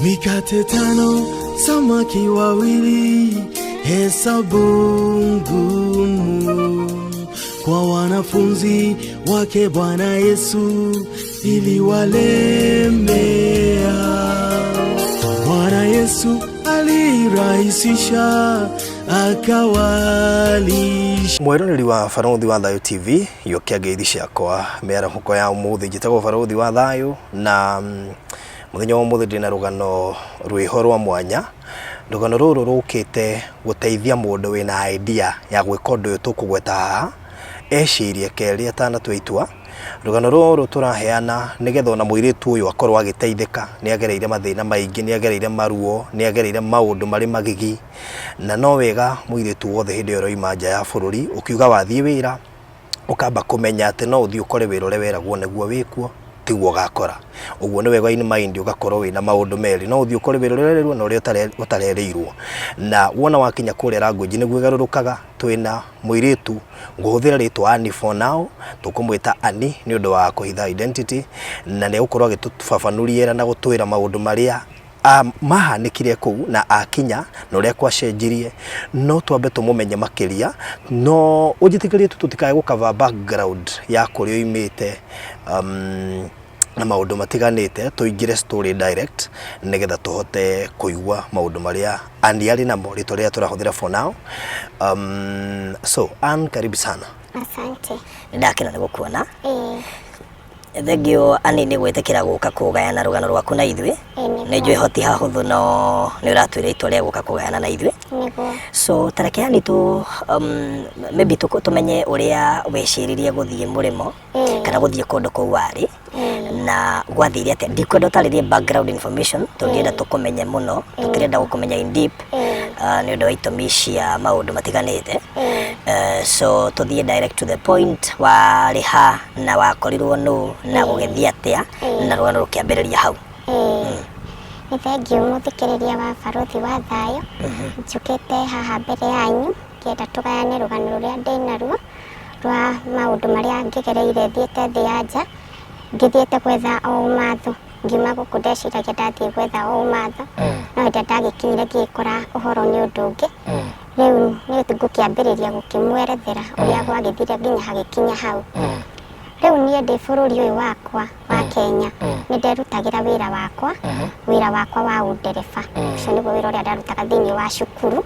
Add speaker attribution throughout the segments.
Speaker 1: Mikate tano, samaki wawili, hesabu ngumu kwa wanafunzi wake Bwana Yesu iliwalemea. Bwana Yesu alirahisisha akawalisha.
Speaker 2: Mwĩroreri wa Barũthi wa Thayũ TV, yokia ngeithi ciakwa mĩarahũko ya ũmũthĩ. Njĩtagwo Barũthi wa Thayũ na mũthenya wa ũmũthĩ ndĩna rũgano rwĩho rwa mwanya. Rũgano rũrũ rũkĩte gũteithia mũndũ wĩna idea ya gwĩka ũndũ ũyũ tũkũgweta haha, ecirie kerĩ atanatua itua. Rũgano rũrũ tũraheana nĩgetha ona mũirĩtu ũyũ akorwo agĩteithĩka. Nĩ agereire mathĩna maingĩ, nĩ agereire maruo, nĩ agereire maũndũ marĩ magigi, na no wega mũirĩtu wothe hĩndĩ ĩyo ũroima nja ya bũrũri ũkiuga wathiĩ wĩra, ũkamba kũmenya atĩ no ũthiĩ ũkore wĩra ũrĩa weragwo nĩguo wĩkuo tiguo ũgakora. Ũguo nĩ wega in mind ũgakorwo wĩna maũndũ merĩ, no ũthiĩ ũkore wĩra ũrĩa ũrerĩirwo na ũrĩa ũtarerĩirwo. Na wona wakinya kũrĩa language nĩguo ĩgarũrũkaga, twĩna mũirĩtu ngũhũthĩra rĩtwa Annie for now, tũkũmwĩta Annie nĩ ũndũ wa kũhitha identity, na nĩ egũkorwo agĩtũbabanũria na gũtwĩra maũndũ marĩa mahanĩkire kũu na akinya na ũrĩa kwacenjirie. No twambe tũmũmenye makĩria, no ũnjĩtĩkĩrie tu tũtikae gũ cover background ya kũrĩa oimĩte na maũndũ matiganĩte, tũingĩre story direct nĩgetha tũhote kũigua maũndũ marĩa Annie arĩ namo, rĩtwa rĩrĩa tũrahũthĩra for now. So Ann, karibu sana.
Speaker 3: Asante.
Speaker 4: Nĩ ndakena nĩ gũkuona.
Speaker 3: Ĩĩ.
Speaker 4: Thengiũ Annie nĩ gwĩtĩkĩra gũka kũgayana rũgano rwaku na ithuĩ.
Speaker 3: Ĩĩ, nĩguo.
Speaker 4: Nĩ njũĩ hoti hahũthũ no nĩ ũratuire itua rĩa gũka kũgayana na ithuĩ.
Speaker 3: Nĩguo.
Speaker 4: So tareke Annie tu maybe tũmenye ũrĩa weciririe gũthiĩ mũrĩmo kana gũthiĩ kũndũ kũu warĩ na gwathire atĩa. Ndikwenda ũtarĩrie background information tondũ ndĩrenda tũkũmenye mũno, tũtirenda gũkũmenya in deep nĩ ũndũ wa itũmi cia maũndũ matiganĩte. So tũthiĩ direct to the point, warĩ ha na wakorirwo nũ na gũgĩthiĩ atĩa na rũgano rũkĩambĩrĩria hau.
Speaker 3: Ĩĩ. Nĩ thengiũ mũthikĩrĩria wa Barũthi wa Thayũ. Njũkĩte haha mbere yanyu ngĩenda tũgayane rũgano rũrĩa ndĩnaruo rwa maũndũ marĩa ngĩgereire thiĩte thĩ ya nja, ngĩthiĩte gwetha o ũmatho. Ngiuma gũkũ ndeciragia ndathiĩ gwetha o ũmatho, no hĩndĩ ĩrĩa ndagĩkinyire ngĩgĩkora ũhoro nĩ ũndũ ũngĩ. Rĩu nĩ ngũkĩambĩrĩria gũkĩmwerethera ũrĩa gwagĩthire nginya hagĩkinya hau. Rĩu niĩ ndĩ bũrũri ũyũ wakwa wa Kenya nĩ nderutagĩra wĩra wakwa, wĩra wakwa wa ũndereba. Ũcio nĩguo wĩra ũrĩa ndarutaga thĩinĩ wa cukuru,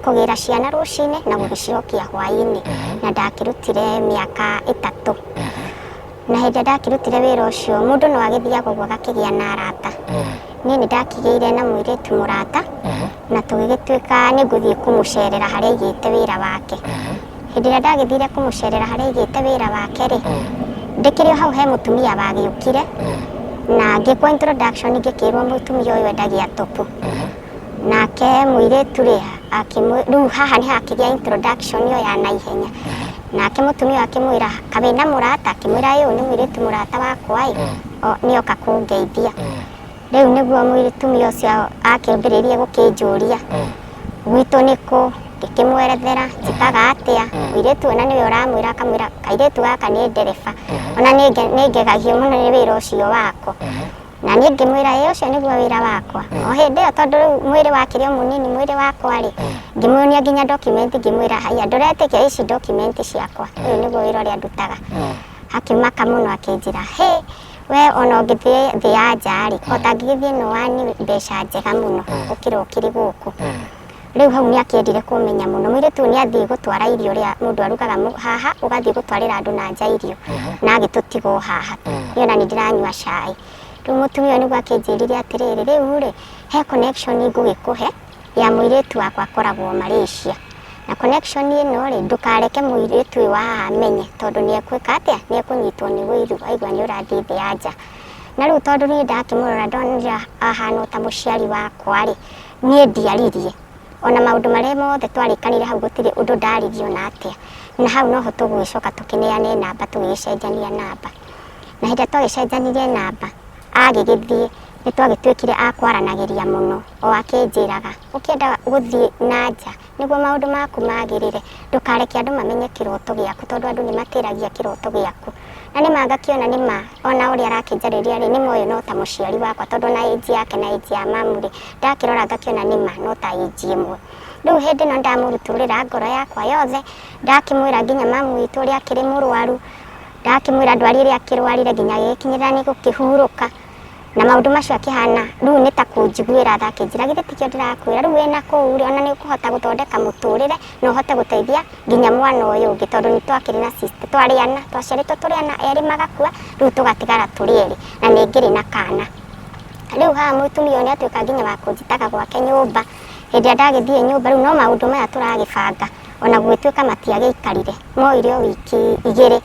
Speaker 3: kũgĩra ciana rũcinĩ na gũgĩcicokia hwaĩ-inĩ, na ndakĩrutire mĩaka 3. Na hĩndĩ ĩrĩa ndakĩrutire wĩra ũcio, mũndũ no agĩthiaga ũguo agakĩgĩa na arata. Niĩ nĩ ndakĩgĩire na mũirĩtu mũrata, na tũgĩgĩtuĩka nĩ ngũthiĩ kũmũcerera harĩa aigĩte wĩra wake. Hĩndĩ ĩrĩa ndagĩthire kũmũcerera harĩa aigĩte wĩra wake rĩ, ndĩkĩrĩ o hau he mũtumia wagĩũkire, na ngĩkwo introduction ngĩkĩrwo mũtumia ũyũ endagia topu. Nake mũirĩtu rĩ, rĩu haha nĩ hakĩgĩa introduction ĩyo ya naihenya. Nake mũtumia ũyũ akĩmwĩra, kaĩ wĩna mũrata? Akĩmwĩra ĩĩ ũyũ nĩ mũirĩtu mũrata wakwa ĩ, nĩ oka kũngeithia. Rĩu nĩguo mũtumia ũcio akĩambĩrĩirie gũkĩnjũria, gwitũ nĩ kũ? Ngĩkĩmwerethera, njĩkaga atĩa? Mũirĩtu ona nĩwe ũramwĩra akamwĩra kairĩtu gaka nĩ ndereba. Ona nĩ ngegagio mũno nĩ wĩra ũcio wako. Na niĩ ngĩmwĩra ĩĩ ũcio nĩguo wĩra wakwa. O hĩndĩ ĩyo tondũ rĩu mwĩrĩ wakĩrĩ o mũnini mwĩrĩ wakwa rĩ, ngĩmuonia nginya document ngĩmwĩra haiya ndũretĩkia ici document ciakwa, ũyũ nĩguo wĩra ũrĩa ndutaga. Akĩmaka mũno akĩnjĩra hĩ, we ona ũngĩthiĩ thĩ ya nja rĩ, ota ngĩgĩthiĩ no wani mbeca njega mũno gũkĩra ũkĩrĩ gũkũ. Rĩu hau nĩ akĩendire kũmenya mũno. Mũirĩtu ũyũ nĩ athiĩ gũtwara irio ũrĩa mũndũ arugaga haha, ũgathiĩ gũtwarĩra andũ na nja irio, na agĩtũtiga o haha. Niĩ ona nĩ ndĩranyua cai. Rĩu mũtumia ũyũ nĩguo akĩnjĩrire atĩrĩrĩ, rĩu rĩ, he connection ngũgĩkũhe ya mũirĩtu wakwa akoragwo Malaysia. Na connection ĩno rĩ, ndũkareke mũirĩtu ũyũ wa haha amenye, tondũ nĩ egwĩka atĩa? Nĩ ekũnyitwo nĩ ũiru aigua nĩ ũrathiĩ thĩ ya nja. Na rĩu tondũ niĩ ndakĩmũrora ndonire ahana o ta mũciari wakwa rĩ, niĩ ndiaririe. Ona maũndũ marĩa mothe twarĩkanĩire hau gũtirĩ ũndũ ndaririe ona atĩa. Na hau noho tũgũgĩcoka tũkĩneane namba tũgĩgĩcenjania namba. Na hĩndĩ ĩrĩa twagĩcenjanirie namba, agĩgĩthiĩ, nĩ twagĩtuĩkire a kwaranagĩria mũno, o akĩnjĩraga, ũkĩenda gũthiĩ na nja, nĩguo maũndũ maku magĩrĩre, ndũkareke andũ mamenye kĩroto gĩaku, tondũ andũ nĩ matĩragia kĩroto gĩaku. Na nĩma ngakĩona nĩma ona ũrĩa arakĩnjarĩria rĩ, nĩma ũyũ no ta mũciari wakwa tondũ na age yake na age ya mamu rĩ, ndakĩrora ngakĩona nĩma no ta age ĩmwe. Rĩu hĩndĩ ĩno ndamũrutũrĩra ngoro yakwa yothe, ndakĩmwĩra nginya mamu witũ ũrĩa akĩrĩ mũrwaru, ndakĩmwĩra ndwari ĩrĩa akĩrwarire nginya agĩgĩkinyĩrĩra nĩ gũkĩhurũka. Na maũndũ macio akĩhana rĩu nĩ ta kũnjiguĩra tha akĩnjĩra githĩ tikĩo ndĩrakwĩra rĩu wĩna kũu rĩ ona nĩ ũkũhota gũthondeka mũtũrĩre na ũhote gũteithia nginya mwana ũyũ ũngĩ tondũ nĩ twakĩrĩ na sister twarĩ ana twaciarĩtwo tũrĩ ana erĩ magakua rĩu tũgatigara tũrĩ erĩ na nĩ ngĩrĩ na kana. Rĩu haha mũtumia ũyũ nĩ atuĩka nginya wa kũnjĩtaga gwake nyũmba hĩndĩ ĩrĩa ndagĩthiĩ nyũmba rĩu no maũndũ maya tũragĩbanga ona gũgĩtuĩka matiagĩikarire moire o wiki igĩrĩ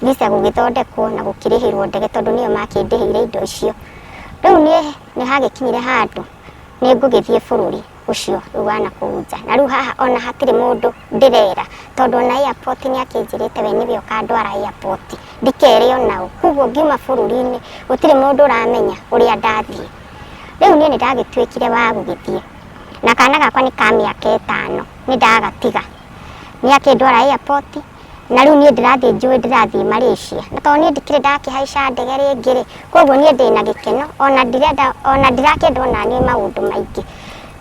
Speaker 3: visa gũgĩthondekwo na gũkĩrĩhĩrwo ndege tondũ nĩo makĩndĩhĩire indo icio. Rĩu niĩ nĩ hagĩkinyire handũ nĩ ngũgĩthiĩ bũrũri ũcio rĩu wa nakũu nja. Na rĩu haha ona hatirĩ mũndũ ndĩrera tondũ ona airport nĩ akĩnjĩrĩte we nĩwe ũkandwara airport ndikere ona ũ. Koguo ngiuma bũrũri-inĩ gũtirĩ mũndũ ũramenya ũrĩa ndathiĩ. Rĩu niĩ nĩ ndagĩtuĩkire wa gũgĩthiĩ na kana gakwa nĩ ka mĩaka ĩtano nĩ ndagatiga. Nĩ akĩndwara airport na rĩu niĩ ndĩrathiĩ njũĩ ndĩrathiĩ Malaysia na tondũ niĩ ndikĩrĩ ndakĩhaica ndege rĩngĩ rĩ, koguo niĩ ndĩna gĩkeno ona ndirenda ona ndirakĩenda ona niĩ maũndũ maingĩ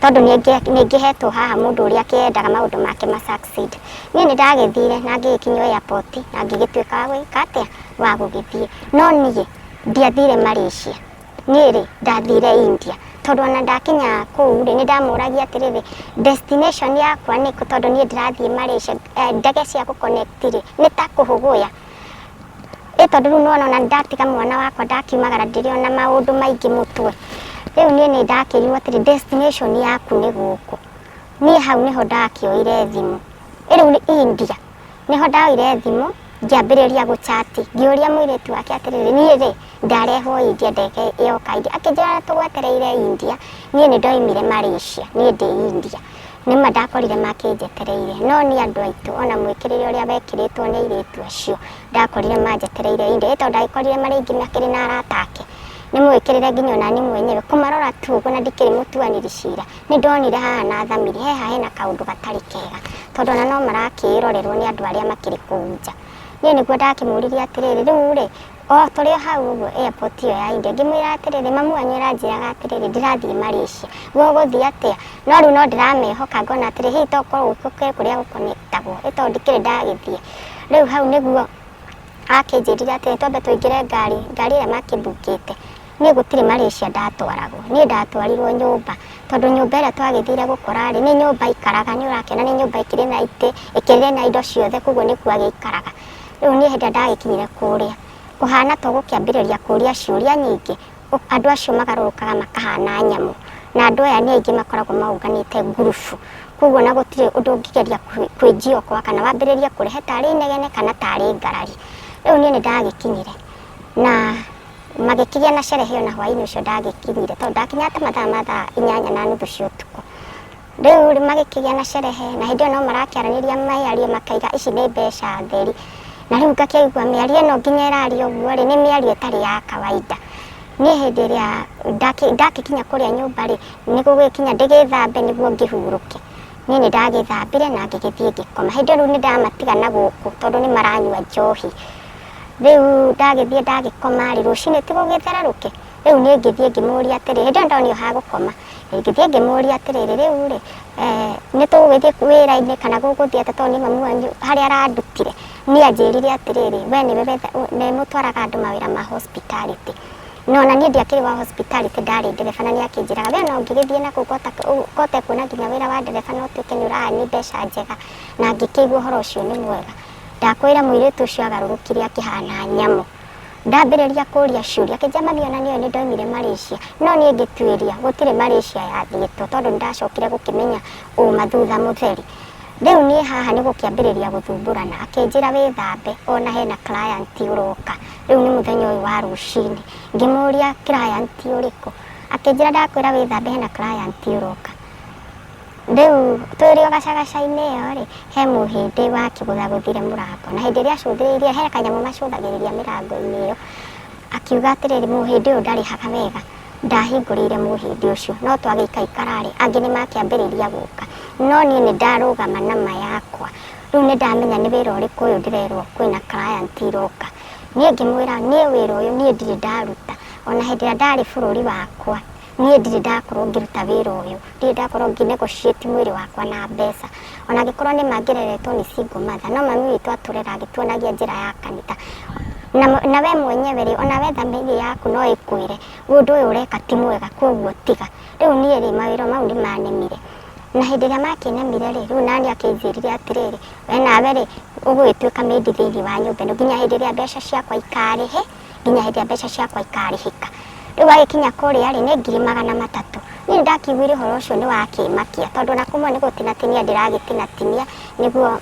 Speaker 3: tondũ nĩ ngĩhetwo haha mũndũ ũrĩa akĩendaga maũndũ make ma succeed. Niĩ nĩ ndagĩthire na ngĩgĩkinyio airport na ngĩgĩtuĩka wa gwĩka atĩa, wa gũgĩthiĩ. No niĩ ndiathire Malaysia. Niĩ-rĩ, ndathire India, tondũ ona ndakinya kũu rĩ, nĩ ndamũragia atĩrĩrĩ, destination yakwa nĩ kũ tondũ niĩ ndĩrathiĩ Malaysia, ndege cia gũ connect rĩ, nĩ ta kũhũgũya. Ĩ tondũ rĩu nĩ wona ona ndatiga mwana wakwa ndakiumagara ndĩrĩ o na maũndũ maingĩ mũtwe. Rĩu niĩ nĩ ndakĩrirwo atĩrĩ, destination yaku nĩ gũkũ. Niĩ hau nĩho ndakĩoire thimũ. Ĩ rĩu India. Nĩho ndaoire thimũ ngĩambĩrĩria gũ chat ngĩũria mũirĩtu wake atĩrĩrĩ, niĩ rĩ ndarehwo India ndege yoka India? Akĩnjĩra tũgwetereire India, niĩ nĩ ndoimire Malaysia, niĩ ndĩ India. Nĩma ndakorire makĩnjetereire, no niĩ andũ aitũ ona mwĩkĩrĩre ũrĩa wekĩrĩtwo nĩ airĩtu acio, ndakorire manjetereire India, ĩ tondũ ndagĩkorire marĩ aingĩ makĩrĩ na arata ake, nĩ mwĩkĩrĩre nginya ona niĩ mwenyewe kũmarora tu ũguo na ndikĩrĩ mũtuanĩri cira. Nĩ ndonire haha na thamiri he haha hena kaũndũ gatarĩ kega tondũ ona no marakĩrorerwo nĩ andũ arĩa makĩrĩ kũu nja. Niĩ nĩguo ndakĩmũririe atĩrĩrĩ, rĩu rĩ, o tũrĩ o hau ũguo airport ĩyo ya India, ngĩmwĩra atĩrĩrĩ, mamu wanyu aranjĩraga atĩrĩrĩ, ndĩrathiĩ Malaysia, we ũgũthiĩ atĩa? No rĩu no ndĩramehoka ngona atĩrĩ, hihi tokorwo gũkũ kwĩ kũrĩa gũkonetagwo, ĩ tondũ ndikĩrĩ ndagĩthiĩ. Rĩu hau nĩguo akĩnjĩrire atĩrĩ, twambe tũingĩre ngari, ngari ĩrĩa makĩmbukĩte. Niĩ gũtirĩ Malaysia ndatwaragwo, niĩ ndatwarirwo nyũmba, tondũ nyũmba ĩrĩa twagĩthire gũkora rĩ, nĩ nyũmba aikaraga, nĩ ũrakĩona nĩ nyũmba ĩkĩrĩ na itĩ, ĩkĩrĩ na indo ciothe, koguo nĩkuo agĩikaraga. Rĩu niĩ hĩndĩ ĩrĩa ndagĩkinyire kũrĩa, kũhana ta ũgũkĩambĩrĩria kũria ciũria nyingĩ, andũ acio magarũrũkaga makahana nyamũ, na andũ aya nĩ aingĩ makoragwo maũnganĩte ngurubu, koguo ona gũtirĩ ũndũ ũngĩgeria kwĩjiokoa kana wambĩrĩrie kũrehe tarĩ inegene kana tarĩ ngarari. Rĩu niĩ nĩ ndagĩkinyire na magĩkĩgĩa na sherehe ona hwainĩ ũcio ndagĩkinyire tondũ ndakinyaga ta mathaa ma thaa inyanya na nuthu cia ũtukũ. Rĩu rĩ magĩkĩgĩa na sherehe na hĩndĩ ĩyo no marakĩaranĩria mĩario makaiga ici nĩ mbeca theri. Na rĩu ngakĩigua mĩario ĩno nginya ĩrario ũguo rĩ, nĩ mĩario ĩtarĩ ya kawaida. Niĩ hĩndĩ ĩrĩa ndagĩkinya kũrĩa nyũmba rĩ, nĩ gũgĩkinya ndĩgĩthambe nĩguo ngĩhurũke. Niĩ nĩ ndagĩthambire na ngĩgĩthiĩ ngĩkoma. Hĩndĩ ĩyo rĩu nĩ ndamatiga na gũkũ tondũ nĩ maranyua njohi. Rĩu ndagĩthiĩ ndagĩkoma rĩ, rũcinĩ ti gũgĩthererũke? Rĩu niĩ ngĩthiĩ ngĩmũria atĩrĩ, hĩndĩ ĩyo ndonio ha gũkoma, ngĩthiĩ ngĩmũria atĩrĩrĩ, rĩu rĩ, nĩ tũgũgĩthiĩ wĩra-inĩ kana gũgũthiĩ atĩa tondũ niĩ mami wanyu harĩa arandutire, niĩ anjĩrire atĩrĩrĩ, we nĩwe nĩ mũtwaraga andũ mawĩra ma hospitality. Na ona niĩ ndiakĩrĩ wa hospitality ndarĩ ndereba na nĩ akĩnjĩraga we ona ũngĩgĩthiĩ nakũu ũhote kuona nginya wĩra wa ndereba na ũtuĩke nĩ ũra earn mbeca njega, na ngĩkĩigua ũhoro ũcio nĩ mwega. Ndakwĩra mũirĩtu ũcio agarũrũkire akĩhana nyamũ. Ndambĩrĩria kũria ciũria, akĩnjĩra mami ona nĩũĩ nĩndaumire Malaysia. No niĩ ngĩtuĩria gũtirĩ Malaysia yathiĩtwo tondũ nĩndacokire gũkĩmenya ũma thutha mũtheri. Rĩu niĩ haha nĩgũkĩambĩrĩria gũthumbũrana, akĩnjĩra wĩthambe ona hena client ũroka, rĩu nĩ mũthenya ũyũ wa rũcinĩ. Ngĩmũria client ũrĩkũ? Akĩnjĩra ndakwĩra wĩthambe hena client ũroka. Rĩu tũrĩ o gacagaca-inĩ ĩyo rĩ, he mũhĩndĩ wakĩgũthagũthire mũrango, na hĩndĩ ĩrĩa acũthĩrĩirie, he kanyamũ macũthagĩrĩria mĩrango-inĩ ĩyo, akiuga atĩrĩrĩ, mũhĩndĩ ũyũ ndarĩhaga wega, ndahingũrĩire mũhĩndĩ ũcio, no twagĩikaikara rĩ, angĩ nĩ makĩambĩrĩria gũka, no niĩ nĩ ndarũgama na ma yakwa, rĩu nĩ ndamenya nĩ wĩra ũrĩkũ ũyũ ndĩrerwo kwĩna client iroka. Niĩ ngĩmwĩra niĩ wĩra ũyũ niĩ ndirĩ ndaruta ona hĩndĩ ĩrĩa ndarĩ bũrũri wakwa, niĩ ndirĩ ndakorwo ngĩruta wĩra ũyũ, ndirĩ ndakorwo ngĩ negotiate mwĩrĩ wakwa na mbeca. Ona angĩkorwo nĩ ma ngĩreretwo nĩ single mother, no mami witũ atũrera agĩtuonagia njĩra ya kanitha. Na we mwenyewe rĩ, ona we thamiri yaku no ĩkwĩre ũndũ ũyũ ũreka ti mwega koguo tiga. Rĩu niĩ rĩ, mawĩra mau nĩ manemire. Na hĩndĩ ĩrĩa makĩnemire rĩ, rĩu nani akĩnjĩrire atĩrĩrĩ, we nawe rĩ, ũgũgĩtuĩka maid thĩinĩ wa nyũmba ĩno nginya hĩndĩ ĩrĩa mbeca ciakwa ikarĩhe, nginya hĩndĩ ĩrĩa mbeca ciakwa ikarĩhĩka. Rĩu agĩkinya kũrĩa rĩ, nĩ 300,000. Niĩ nĩ ndakĩiguire ũhoro ũcio nĩ wakĩmakia tondũ ona kũmwe nĩ gũtinatinia ndĩragĩtinatinia nĩguo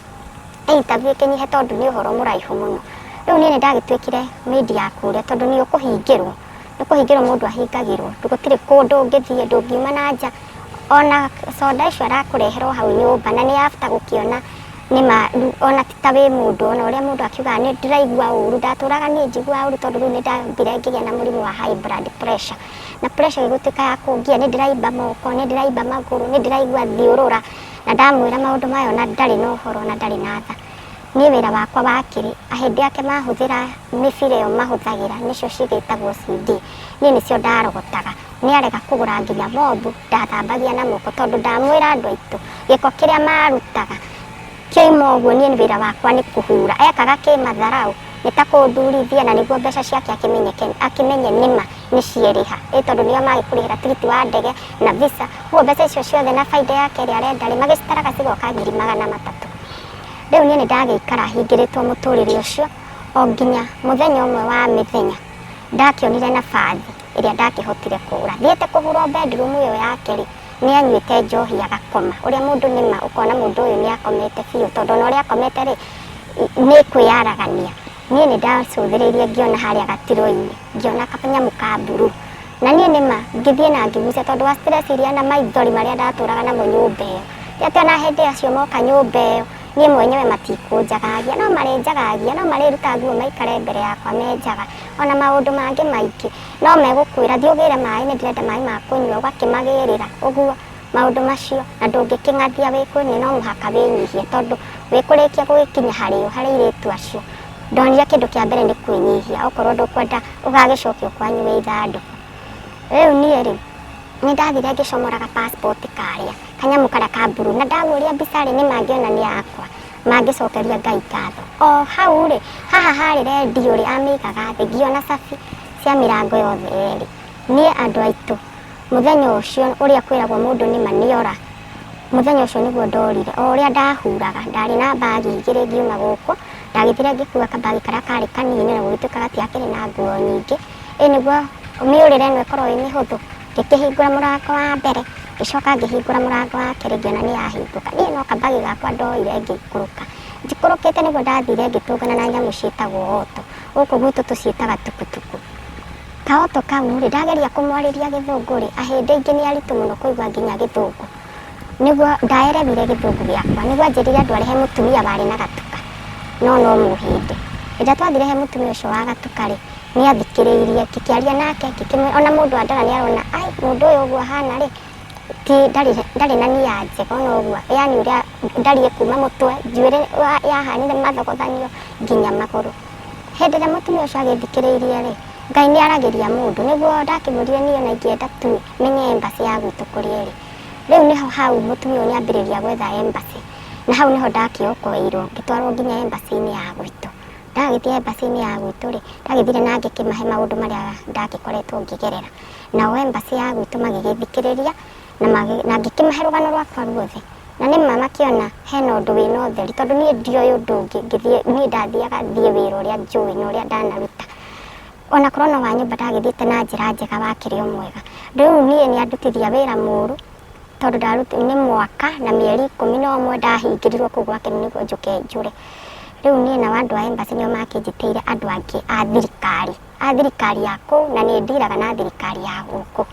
Speaker 3: interview ĩkĩnyihe tondũ nĩ ũhoro mũraihu mũno. Rĩu niĩ nĩ ndagĩtuĩkire maid ya kũrĩa tondũ nĩ ũkũhingĩrwo, nĩ kũhingĩrwo mũndũ ahingagĩrwo, gũtirĩ kũndũ ũngĩthiĩ, ndũngiuma na nja, ona soda icio arakũrehera o hau nyũmba na nĩ after gũkĩona nĩma ona ti ta wĩ mũndũ, ona ũrĩa mũndũ akiugaga nĩ ndĩraigua ũru, ndatũraga niĩ njiguaga ũru tondũ rĩu nĩ ndambire ngĩgĩa na mũrimũ wa high blood pressure, na pressure ĩgĩtuĩka ya kũngia, nĩ ndĩraimba moko, nĩ ndĩraimba magũrũ, nĩ ndĩraigua thiũrũra, na ndamwĩra maũndũ maya ona ndarĩ na ũhoro na ndarĩ na tha. Niĩ wĩra wakwa wakĩrĩ, ahĩndĩ ake mahũthĩra mĩbira ĩyo mahũthagĩra nĩcio cigĩtagwo CD, niĩ nĩcio ndarogotaga. Nĩ arega kũgũra nginya mobu, ndathambagia na moko tondũ ndamwĩra andũ aitũ gĩko kĩrĩa marutaga kĩoima ũguo niĩ wĩra wakwa nĩ kũhura. Ekaga kĩmatharaũ, nĩ ta kũndurithia na nĩguo mbeca ciake akĩmenyeke akĩmenye nĩma nĩ cierĩha. Ĩ tondũ nĩo magĩkũrĩhĩra tigiti wa ndege na visa, ũguo mbeca icio ciothe na baida yake ĩrĩa arenda rĩ, magĩcitaraga cigoka 300,000. Rĩu niĩ nĩ ndagĩikara hingĩrĩtwo mũtũrĩre ũcio o nginya mũthenya ũmwe wa mĩthenya ndakĩonire nabathi ĩrĩa ndakĩhotire kũra. Thiĩte kũhura bedroom ĩyo yake rĩ, nĩ anyuĩte njohi agakoma. Ũrĩa mũndũ nĩma ũkona mũndũ ũyũ nĩ akomete biũ tondũ ona ũrĩa akomete rĩ, nĩ kwĩyaragania. Niĩ nĩ ndacũthĩrĩirie ngĩona harĩa gatirũ-inĩ, ngĩona kanyamũ ka mburuu. Na niĩ nĩma ngĩthiĩ na ngĩgucia tondũ wa stress iria na maithori marĩa ndatũraga namo nyũmba ĩyo. Ti atĩ ona hĩndĩ acio moka nyũmba ĩyo, niĩ mwenyewe matikũnjagagia, no marĩnjagagia, no marĩruta nguo maikare mbere yakwa me njaga, ona maũndũ mangĩ maingĩ. No megũkwĩra thiĩ ũgĩre maĩ, nĩ ndĩrenda maĩ ma kũnyua, ũgakĩmagĩrĩra ũguo maũndũ macio, na ndũngĩkĩng'athia wĩ kwene no mũhaka wĩnyihie tondũ wĩkũrĩkia gũgĩkinya harĩ o, harĩ airĩtu acio. Ndonire kĩndũ kĩa mbere nĩ kwĩnyihia, okorwo ndũkwenda ũgagĩcokio kwanyu wĩ ithandũkũ. Rĩu niĩ rĩ, nĩ ndathire ngĩcomora ga passport karĩa, kanyamũ karĩa ka mburuu, na ndaguũria mbica rĩ, nĩ mangĩona nĩ yakwa, mangĩcokeria Ngai ngatho. O hau rĩ, haha harĩ rendio rĩ, amĩigaga thĩ, ngĩona cabi cia mĩrango yothe yerĩ. Niĩ andũ aitũ, mũthenya ũcio ũrĩa kwĩragwo mũndũ nĩma nĩora, mũthenya ũcio nĩguo ndorire. O ũrĩa ndahuraga, ndarĩ na mbagi igĩrĩ ngiuma gũkũ, ndagĩthire ngĩkua kambagi karĩa karĩ kanini na gũgĩtuĩka gatiakĩrĩ na nguo nyingĩ, ĩ nĩguo mĩũrĩre ĩno ĩkorwo ĩ mĩhũthũ, ngĩkĩhingũra mũrango wa mbere, ngĩcoka ngĩhingũra mũrango wa kerĩ ngĩona nĩ yahingũka. Niĩ no kambagi gakwa ndoire ngĩikũrũka. Njikũrũkĩte nĩguo ndathire ngĩtũngana na nyamũ ciĩtagwo oto, gũkũ gwitũ tũciĩtaga tukutuku. Kaoto kau rĩ, ndageria kũmwarĩria gĩthũngũ rĩ, ahĩndĩ aingĩ nĩ aritũ mũno kũigua nginya gĩthũngũ. Nĩguo ndaerewire gĩthũngũ gĩakwa, nĩguo anjĩrire andware he mũtumia warĩ na gatuka, no no mũhĩndĩ. Hĩndĩ ĩrĩa twathire he mũtumia ũcio wa gatuka rĩ, nĩ athikĩrĩirie, ngĩkĩaria nake, ngĩkĩmwĩra, ona mũndũ andora nĩ arona, ai mũndũ ũyũ ũguo ahana rĩ, ti ndarĩ ndarĩ na nia njega ona ũguo, yaani ũrĩa ndariĩ kuma mũtwe, njuĩrĩ yahanire mathogothanio nginya magũrũ. Hĩndĩ ĩrĩa mũtumia ũcio agĩthikĩrĩirie rĩ, Ngai nĩ aragĩria mũndũ, nĩguo ndakĩmwĩrire niĩ ona ingĩenda tu menye embassy ya gwitũ kũrĩa ĩrĩ. Rĩu nĩho hau mũtumia ũyũ nĩ ambĩrĩria gwetha embassy, na hau nĩho ndakĩokoeirwo ngĩtwarwo nginya embassy-inĩ ya gwitũ. Ndagĩthiĩ embassy-inĩ ya gwitũ rĩ, ndagĩthire na ngĩkĩmahe maũndũ marĩa ndagĩkoretwo ngĩgerera. Nao embassy ya gwitũ magĩgĩthikĩrĩria na ngĩkĩmahe rũgano rwakwa ruothe. Na nĩ ma makĩona hena ũndũ wĩna ũtheri tondũ niĩ ndioĩ ũndũ ũngĩ ngĩthiĩ niĩ ndathiaga thiĩ wĩra ũrĩa njũĩ na ũrĩa ndanaruta. Ona korwo no wa nyũmba ndagĩthiĩte na njĩra njega wakĩrĩ o mwega. Rĩu niĩ nĩ andutithia wĩra mũru tondũ nĩ mwaka na mĩeri 11 ndahingĩrirwo kũu gwake nĩguo njũke njũre. Rĩu niĩ nao andũ a embassy nĩo makĩnjĩtĩire andũ angĩ a thirikari. A thirikari ya kũu na nĩ ndiraga na thirikari ya gũkũ.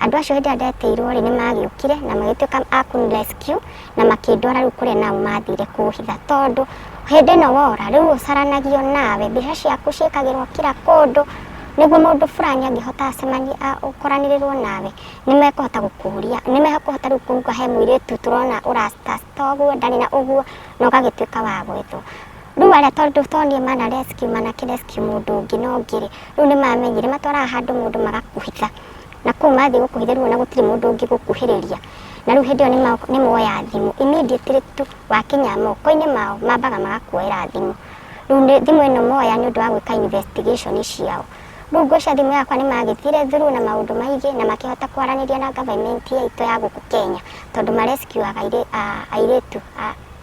Speaker 3: Andũ acio hĩndĩ ĩrĩa ndetĩirwo rĩ, nĩ magĩũkire na magĩtuĩka a kũni rescue na makĩndwara rĩu kũrĩa nao mathire kũhitha tondũ hĩndĩ ĩno wora rĩu ũcaranagio nawe, mbica ciaku ciĩkagĩrwo kila kũndũ nĩguo mũndũ fulani angĩhota acemanie ũkoranĩrĩrwo nawe nĩ mekũhota gũkũria, nĩ mekũhota rĩu kuga he mũirĩtu tũrona ũracitacita ũguo ndarĩ na ũguo na ũgagĩtuĩka wa gwethwo. Rĩu arĩa tondũ to niĩ mana rescue manakĩ rescue mũndũ ũngĩ na ũngĩ rĩ, rĩu nĩ mamenyire matwaraga handũ mũndũ magakũhitha. Na kũu mathiĩ gũkũhitha rĩu ona gũtirĩ mũndũ ũngĩgũkuhĩrĩria. Na rĩu hĩndĩ ĩyo nĩ moya thimũ immediately tu wakinya moko-inĩ mao mambaga magakuoera thimũ. Rĩu thimũ ĩno moya nĩ ũndũ wa gwĩka investigation ciao. Rĩu ngwĩciria thimũ yakwa nĩ magĩthire through na maũndũ maingĩ na makĩhota kwaranĩria na government itũ ya gũkũ Kenya tondũ ma rescue aga airĩtu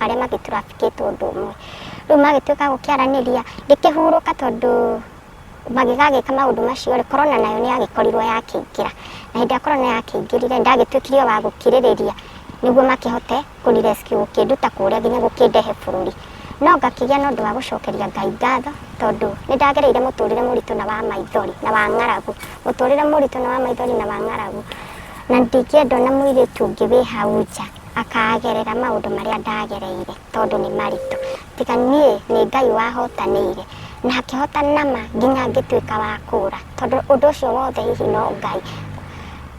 Speaker 3: arĩa magĩtũrafikĩtwo ũndũ ũmwe. Rĩu magĩtuĩka a gũkĩaranĩria, ngĩkĩhurũka tondũ magĩgagĩka maũndũ macio rĩ, corona nayo nĩ yagĩkorirwo yakĩingĩra. Na hĩndĩ ĩrĩa corona yakĩingĩrire, ndagĩtuĩkire o wa gũkirĩrĩria nĩguo makĩhote kũni rescue gũkĩnduta kũrĩa nginya gũkĩndehe bũrũri. No ngakĩgĩa na ũndũ wa gũcokeria Ngai ngatho tondũ nĩ ndagereire mũtũrĩre mũritũ na wa maithori na wa ng'aragu. Mũtũrĩre mũritũ na wa maithori na wa ng'aragu. Na ndingĩenda ona mũirĩtu ũngĩ wĩ hau nja akagerera maũndũ marĩa ndagereire tondũ nĩ maritũ. Tiga niĩ nĩ Ngai wahotanĩire na akĩhota nama nginya ngĩtuĩka wa kũũra tondũ ũndũ ũcio wothe hihi no Ngai.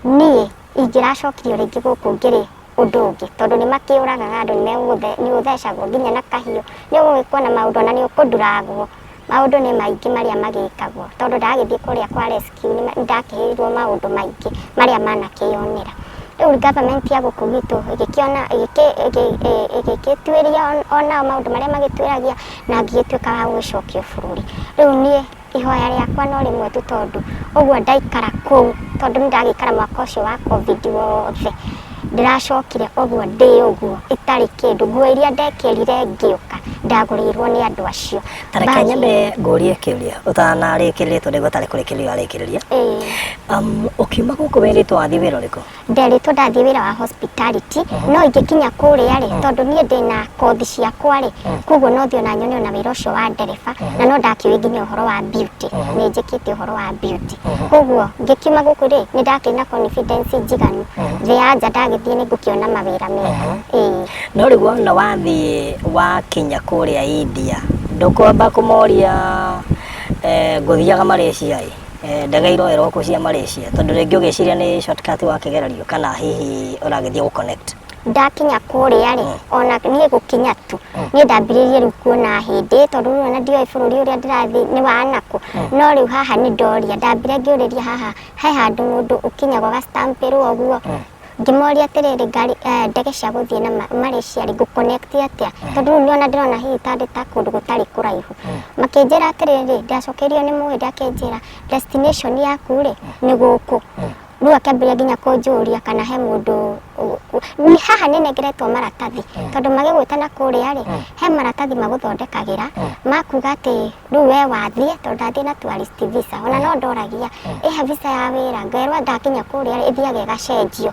Speaker 3: Niĩ ingĩracokirio rĩngĩ gũkũ ngĩrĩ ũndũ ũngĩ tondũ nĩ makĩũragaga andũ nĩ ũthecagwo nginya na kahiũ, nĩ ũgũgĩkwo na maũndũ ona nĩ ũkũnduragwo. Maũndũ nĩ maingĩ marĩa magĩkagwo tondũ ndagĩthiĩ kũrĩa kwa rescue nĩ ndakĩheirwo maũndũ maingĩ marĩa manakĩyonera. Rĩu government ya gũkũ gwitũ ĩgĩkĩona ĩgĩgĩtuĩria onao maũndũ marĩa magĩtuĩragia na ngĩgĩtuĩka wa gũgĩcokio bũrũri. Rĩu niĩ ihoya rĩakwa no rĩmwe tu tondũ ũguo ndaikara kũu tondũ nĩ ndagĩikara mwaka ũcio wa Covid wothe, ndĩracokire ũguo ndĩ ũguo itarĩ kĩndũ. Nguo iria ndekĩrire ngĩũka ndagũrĩirwo nĩ andũ acio.
Speaker 4: Ta reke nyambe ngũrie kĩũria ũtanarĩkĩrĩria tondũ nĩguo ũtarĩ kũrĩkĩrĩria warĩkĩrĩria. Ũkiuma gũkũ wĩrĩtwo wathiĩ wĩra ũrĩkũ?
Speaker 3: Nderĩtwo ndathiĩ wĩra wa hospitality no ingĩkinya kũrĩa rĩ tondũ niĩ ndĩna kothi ciakwa rĩ koguo no thiĩ ona nyone ona wĩra ũcio wa ndereba na no ndakĩũĩ nginya ũhoro wa beauty nĩ njĩkĩte ũhoro wa beauty koguo ngĩkiuma gũkũ rĩ nĩ ndakĩrĩ na confidence njiganu thĩ ya nja ndagĩthiĩ nĩ ngũkĩona mawĩra mega ĩĩ.
Speaker 4: No rĩu wona wathiĩ wakinya kũrĩa India ndũkwamba kũmoria ngũthiaga Malaysia ĩ? Ndege iroerwo kũ cia Malaysia? Tondũ rĩngĩ ũgĩciria nĩ shortcut wakĩgererio kana hihi ũragĩthiĩ gũ connect?
Speaker 3: Ndakinya kũrĩa rĩ, ona niĩ gũkinya tu, niĩ ndambĩrĩirie rĩu kuona hĩndĩ, tondũ rĩu ona ndioĩ bũrũri ũrĩa ndĩrathiĩ nĩ wa nakũ. No rĩu haha nĩ ndoria, ndambire ngĩũrĩria haha, he handũ mũndũ ũkinyaga ũga stamp ĩrwo ũguo. Ngĩmoria atĩrĩrĩ, ngari, ndege cia gũthiĩ na Malaysia rĩ, ngũ connect atĩa? Tondũ rĩu ona ndĩrona hihi ta ndĩ ta kũndũ gũtarĩ kũraihu. Makĩnjĩra atĩrĩrĩ, ndacokeirio nĩ mũhĩndĩ akĩnjĩra destination yaku rĩ, nĩ gũkũ. Rĩu akĩambĩrĩria nginya kũnjũria kana he mũndũ, haha nĩ nengeretwo maratathi, tondũ magĩgwĩta na kũrĩa rĩ, he maratathi magũthondekagĩra, ma kuga atĩ rĩu we wathiĩ, tondũ ndathiĩ na tourist visa, ona no ndoragia, ĩha visa ya wĩra, ngerwo ndakinya kũrĩa rĩ, ĩthiaga ĩgacenjio.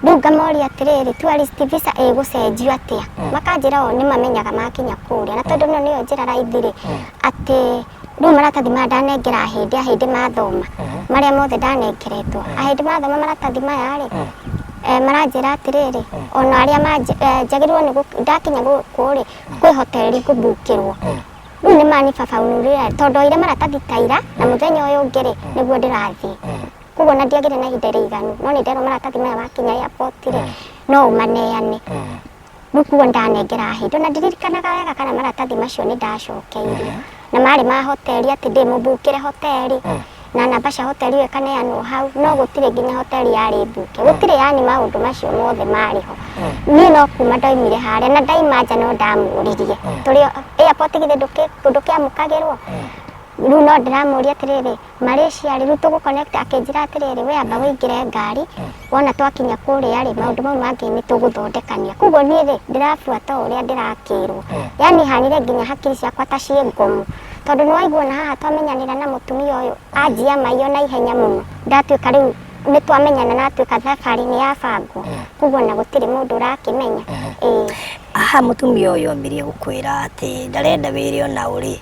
Speaker 3: Rĩu ngamoria atĩrĩrĩ, tourist visa ĩgũcenjio atĩa? Makanjĩra o nĩ mamenyaga makinya kũrĩa, na tondũ ĩno nĩyo njĩra raithi rĩ, atĩ rĩu maratathi maya ndanengera ahĩndĩ, ahĩndĩ mathoma, marĩa mothe ndanengeretwo, ahĩndĩ mathoma maratathi maya rĩ, maranjĩra atĩrĩrĩ, ona arĩa njagĩrĩirwo nĩ ndakinya gũkũ rĩ, kwĩ hoteli ngũmbukĩrwo. Rĩu nĩ manibabaũrĩra tondũ ndoire maratathi ta ira na mũthenya ũyũ ũngĩ rĩ, nĩguo ndĩrathiĩ. Koguo ona ndiagĩire na ihinda rĩiganu, no nĩ nderwo maratathi maya wakinya airport rĩ, no ũmaneane. Rĩu koguo ndanengera ahĩndĩ, ona ndiririkanaga wega kana maratathi macio nĩ ndacokeirio. Na marĩ ma hoteli atĩ ndĩmũmbukĩre hoteli, na namba cia hoteli ĩyo ĩkaneanwo hau, no gũtirĩ nginya hoteli yarĩ mbuke. Gũtirĩ yani maũndũ macio mothe marĩ ho. Niĩ no kuma ndaumire harĩa, na ndaima nja no ndamũririe. Tũrĩ airport githĩ ndũkĩamũkagĩrwo? Rĩu no ndĩramũria atĩrĩrĩ, Malaysia rĩ, rĩu tũgũ connect akĩnjĩra atĩrĩrĩ, we amba wĩingĩre ngari, wona twakinya kũrĩa rĩ, maũndũ mau mangĩ nĩ tũgũthondekania. Koguo niĩ rĩ, ndĩrabuata o ũrĩa ndĩrakĩrwo. Yani hanire nginya hakiri ciakwa ta ciĩ ngomu. Tondũ nĩ waigua ona haha twamenyanĩra na mũtumia ũyũ, anjia maiyo na ihenya mũno. Ndatuĩka rĩu nĩ twamenyana na atuĩka thabarĩ nĩ yabangwo. Koguo ona gũtirĩ mũndũ ũrakĩmenya. Ĩĩ.
Speaker 4: Haha mũtumia ũyũ ambirie gũkwĩra atĩ ndarenda wĩre ona ũ rĩ,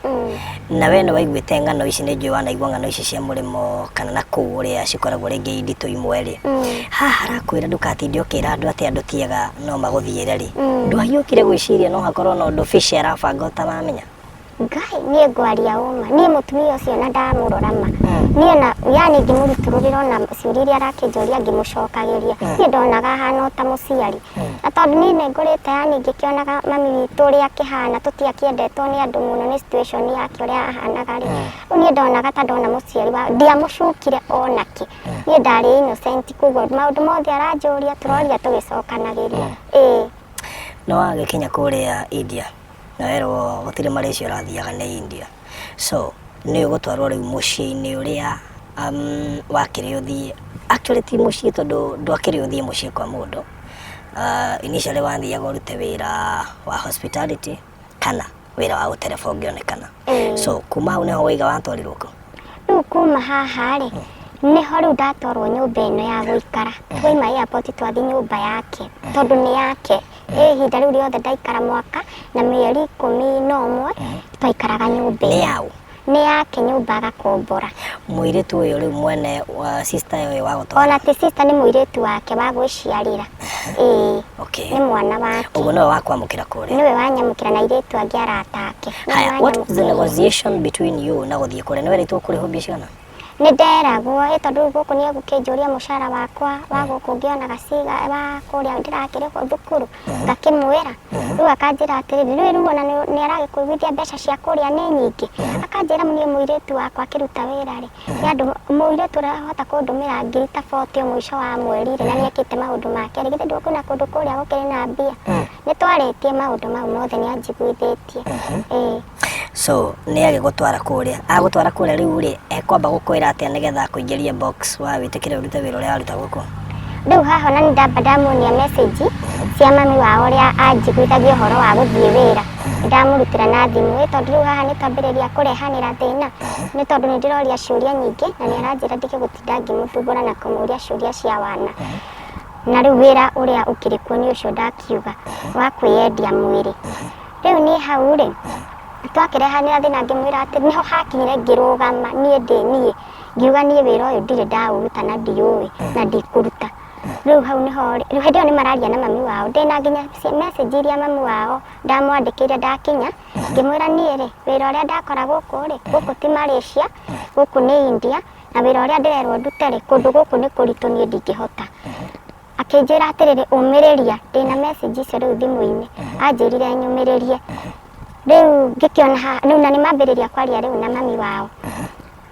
Speaker 4: na we nĩ waiguĩte ng'ano ici, nĩ njũĩ wanaigua ng'ano ici cia mũrĩmo kana na kũu ũrĩa cikoragwo rĩngĩ inditũ imwe rĩ, haha arakwĩra ndũgatinde ũkĩra andũ atĩ andũ ti ega no magũthiĩre rĩ, ndwahiũkire gwĩciria no hakorwo na ũndũ fishy arabanga ũtaramenya?
Speaker 3: Ngai, niĩ ngwaria ũma, niĩ mũtumia ũcio na ndamũrora ma, niĩ na yani ngĩmũrutũrũrĩra ona ciũria iria arakĩnjũria ngĩmũcokagĩria, niĩ ndonaga ahana o ta mũciari. Na tondũ niĩ nĩ ngũrĩte yani ngĩkĩonaga mami witũ ũrĩa akĩhana, tũtiakĩendetwo nĩ andũ mũno nĩ situation yake ũrĩa ahanaga rĩ, rĩu niĩ ndonaga ta ndona mũciari wa, ndiamũcukire onakĩ. Niĩ ndarĩ innocent koguo maũndũ mothe aranjũria tũroria tũgĩcokanagĩria. Ĩĩ.
Speaker 4: Nĩ wagĩkinya kũrĩa India na werwo gũtirĩ Malaysia ũrathiaga nĩ India. So nĩ ũgũtwarwo rĩu mũciĩ-inĩ ũrĩa wakĩrĩ ũthiĩ. Actually ti mũciĩ tondũ ndwakĩrĩ ũthiĩ mũciĩ kwa mũndũ. Initially wathiaga ũrute wĩra wa hospitality kana wĩra wa ũtereba ũngĩonekana. So kuma hau nĩho waiga watwarirwo kũ?
Speaker 3: Rĩu kuma haha rĩ, nĩho rĩu ndatwarwo nyũmba ĩno ya gũikara. Twaima airport twathiĩ nyũmba yake, tondũ nĩ yake. Ĩ ihinda rĩu rĩothe ndaikara mwaka na mĩeri 11 twaikaraga nyũmba
Speaker 4: Nĩ
Speaker 3: ĩyo.
Speaker 4: yaũ?
Speaker 3: Nĩ yake nyũmba agakombora.
Speaker 4: Mũirĩtu ũyũ rĩu mwene wa sister ũyũ wa gũtwara?
Speaker 3: Ona ti sister, nĩ mũirĩtu wake wa gwĩciarĩra. Ĩĩ.
Speaker 4: Okay.
Speaker 3: Nĩ mwana wake.
Speaker 4: Ũguo nĩwe wakwamũkĩra kũrĩa?
Speaker 3: Nĩwe wanyamũkĩra na airĩtu angĩ arata ake. Nĩwe
Speaker 4: Haya, what was the
Speaker 3: wanyamũkĩire.
Speaker 4: negotiation between you na gũthiĩ kũrĩa? Nĩ werĩtwo kũrĩhwo mbia cigana?
Speaker 3: Nĩ nderagwo, ĩ tondũ rĩu gũkũ nĩ egũkĩnjũria mũcara wakwa wa gũkũ ngĩonaga ciga wa kũrĩa ndĩrakĩrĩhwo thukuru, ngakĩmwĩra. Rĩu akanjĩra atĩrĩrĩ, rĩu rĩu ona nĩ aragĩkũiguithia mbeca cia kũrĩa nĩ nyingĩ? Akanjĩra niĩ mũirĩtu wakwa akĩruta wĩra rĩ, nĩ andũ mũirĩtu ũrĩa ahota kũndũmĩra ngiri ta 40 o mũico wa mweri rĩ, na nĩ ekĩte maũndũ make rĩ, githĩ ndũkuona kũndũ kũrĩa gũkĩrĩ na mbia? Nĩ twarĩtie maũndũ mau mothe nĩ anjiguithĩtie. Ĩĩ.
Speaker 4: So nĩ agĩgũtwara kũrĩa, agũtwara kũrĩa rĩu rĩ, ekwamba gũkwĩra atĩa nĩgetha akũingĩrie box wa wĩtĩkĩre ũrute wĩra ũrĩa waruta gũkũ?
Speaker 3: Rĩu haha ona nĩ ndamba ndamuonia message cia mami wao ũrĩa anjiguithagia ũhoro wa gũthiĩ wĩra. Nĩ ndamũrutĩra na thimũ, ĩ tondũ rĩu haha nĩ twambĩrĩria kũrehanĩra thĩna, nĩ tondũ nĩ ndĩroria ciũria nyingĩ na nĩ aranjĩra ndige gũtinda ngĩmũthumbũra na kũmũria ciũria cia wana. Na rĩu wĩra ũrĩa ũkĩrĩ kuo nĩ ũcio ndakiuga wa kwĩyendia mwĩrĩ. Rĩu niĩ hau rĩ, twakĩrehanĩra thĩna ngĩmwĩra atĩ nĩho hakinyire ngĩrũgama niĩ ndĩ niĩ, ngiuga niĩ wĩra ũyũ ndirĩ ndaũruta na ndiũĩ na ndikũruta. Rĩu hau nĩho rĩu hĩndĩ ĩyo nĩ mararia na mami wao, ndĩna nginya message iria mami wao ndamwandĩkĩire ndakinya, ngĩmwĩra niĩ rĩ, wĩra ũrĩa ndakora gũkũ rĩ, gũkũ ti Malaysia, gũkũ nĩ India, na wĩra ũrĩa ndĩrerwo ndute rĩ, kũndũ gũkũ nĩ kũritũ niĩ ndingĩhota. Akĩnjĩra atĩrĩrĩ, ũmĩrĩria, ndĩna message icio rĩu thimũ-inĩ, anjĩrire nyũmĩrĩrie. Rĩu ngĩkĩona haha, rĩu na nĩ mambĩrĩria kwaria rĩu na mami wao.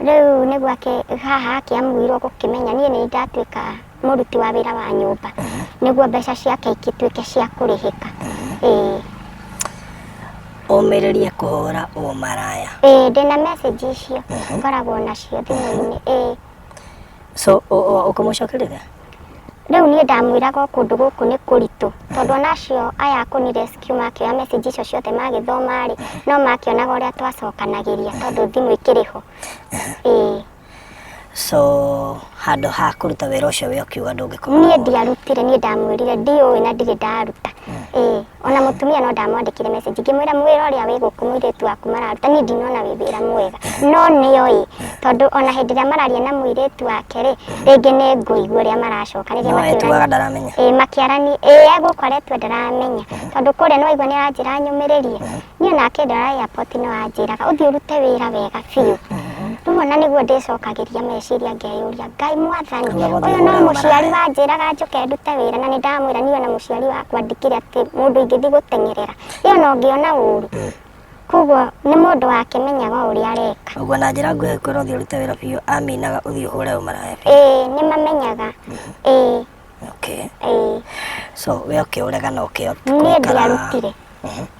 Speaker 3: Rĩu nĩguo haha akĩamuirwo gũkĩmenya niĩ nĩ ndatuĩka mũruti wa wĩra wa nyũmba, nĩguo mbeca ciake igĩtuĩke cia kũrĩhĩka. Ĩĩ.
Speaker 4: Ũmĩrĩrie kũhũra ũmaraya.
Speaker 3: Ĩĩ ndĩna message icio, ngoragwo nacio thimũ-inĩ, ĩĩ.
Speaker 4: So ũkũmũcokeria?
Speaker 3: Rĩu niĩ ndamwĩraga o kũndũ gũkũ nĩ kũritũ tondũ ona acio aya a kũni rescue makĩoya message icio ciothe magĩthoma rĩ, no makĩonaga ũrĩa twacokanagĩria tondũ thimũ ikĩrĩ ho. Ĩĩ.
Speaker 4: So handũ ha kũruta wĩra ũcio we ũkiuga ndũngĩkorwo.
Speaker 3: Niĩ ndiarutire, niĩ ndamwĩrire ndiũĩ na ndirĩ ndaruta. Ĩĩ. Ona mũtumia no ndamwandĩkĩire message ngĩmwĩra wĩra ũrĩa wĩ gũkũ mũirĩtu waku mararuta niĩ ndinona wĩ wĩra mwega. No nĩoĩ tondũ ona hĩndĩ ĩrĩa mararia na mũirĩtu wake rĩ, rĩngĩ nĩ ngũigua ũrĩa maracokanĩria
Speaker 4: No
Speaker 3: makĩũrania.
Speaker 4: etuaga ndaramenya.
Speaker 3: Ĩĩ makĩarania, ĩĩ egũkũ aretua ndaramenya tondũ kũrĩa nĩwaigua nĩaranjĩra nyũmĩrĩrie. Niĩ ona akĩndwara airport no anjĩraga ũthiĩ ũrute wĩra wega biũ. Rĩu ona nĩguo ndĩcokagĩria meciria ngeyũria Ngai mwathani
Speaker 4: Uga gũthiĩ
Speaker 3: ũyũ no
Speaker 4: kũrĩa
Speaker 3: mũciari
Speaker 4: maraya.
Speaker 3: wanjĩraga njũke ndute wĩra na nĩ ndamwĩra niĩ ona mũciari wakwa ndikĩrĩ atĩ mũndũ ingĩthiĩ gũteng'erera. Ĩ ona ũngĩona ũru. Koguo nĩ mũndũ wakĩmenyaga ũrĩa areka.
Speaker 4: Ũguo na njĩra nguhĩ kwĩrwo ũthiĩ ũrute wĩra biũ aminaga ũthiĩ ũhũre ũmaraya biũ.
Speaker 3: Ĩĩ nĩ mamenyaga. Ĩĩ.
Speaker 4: Okay.
Speaker 3: Ĩĩ.
Speaker 4: So we ũkĩũrega na ũkĩo
Speaker 3: Niĩ ndiarutire.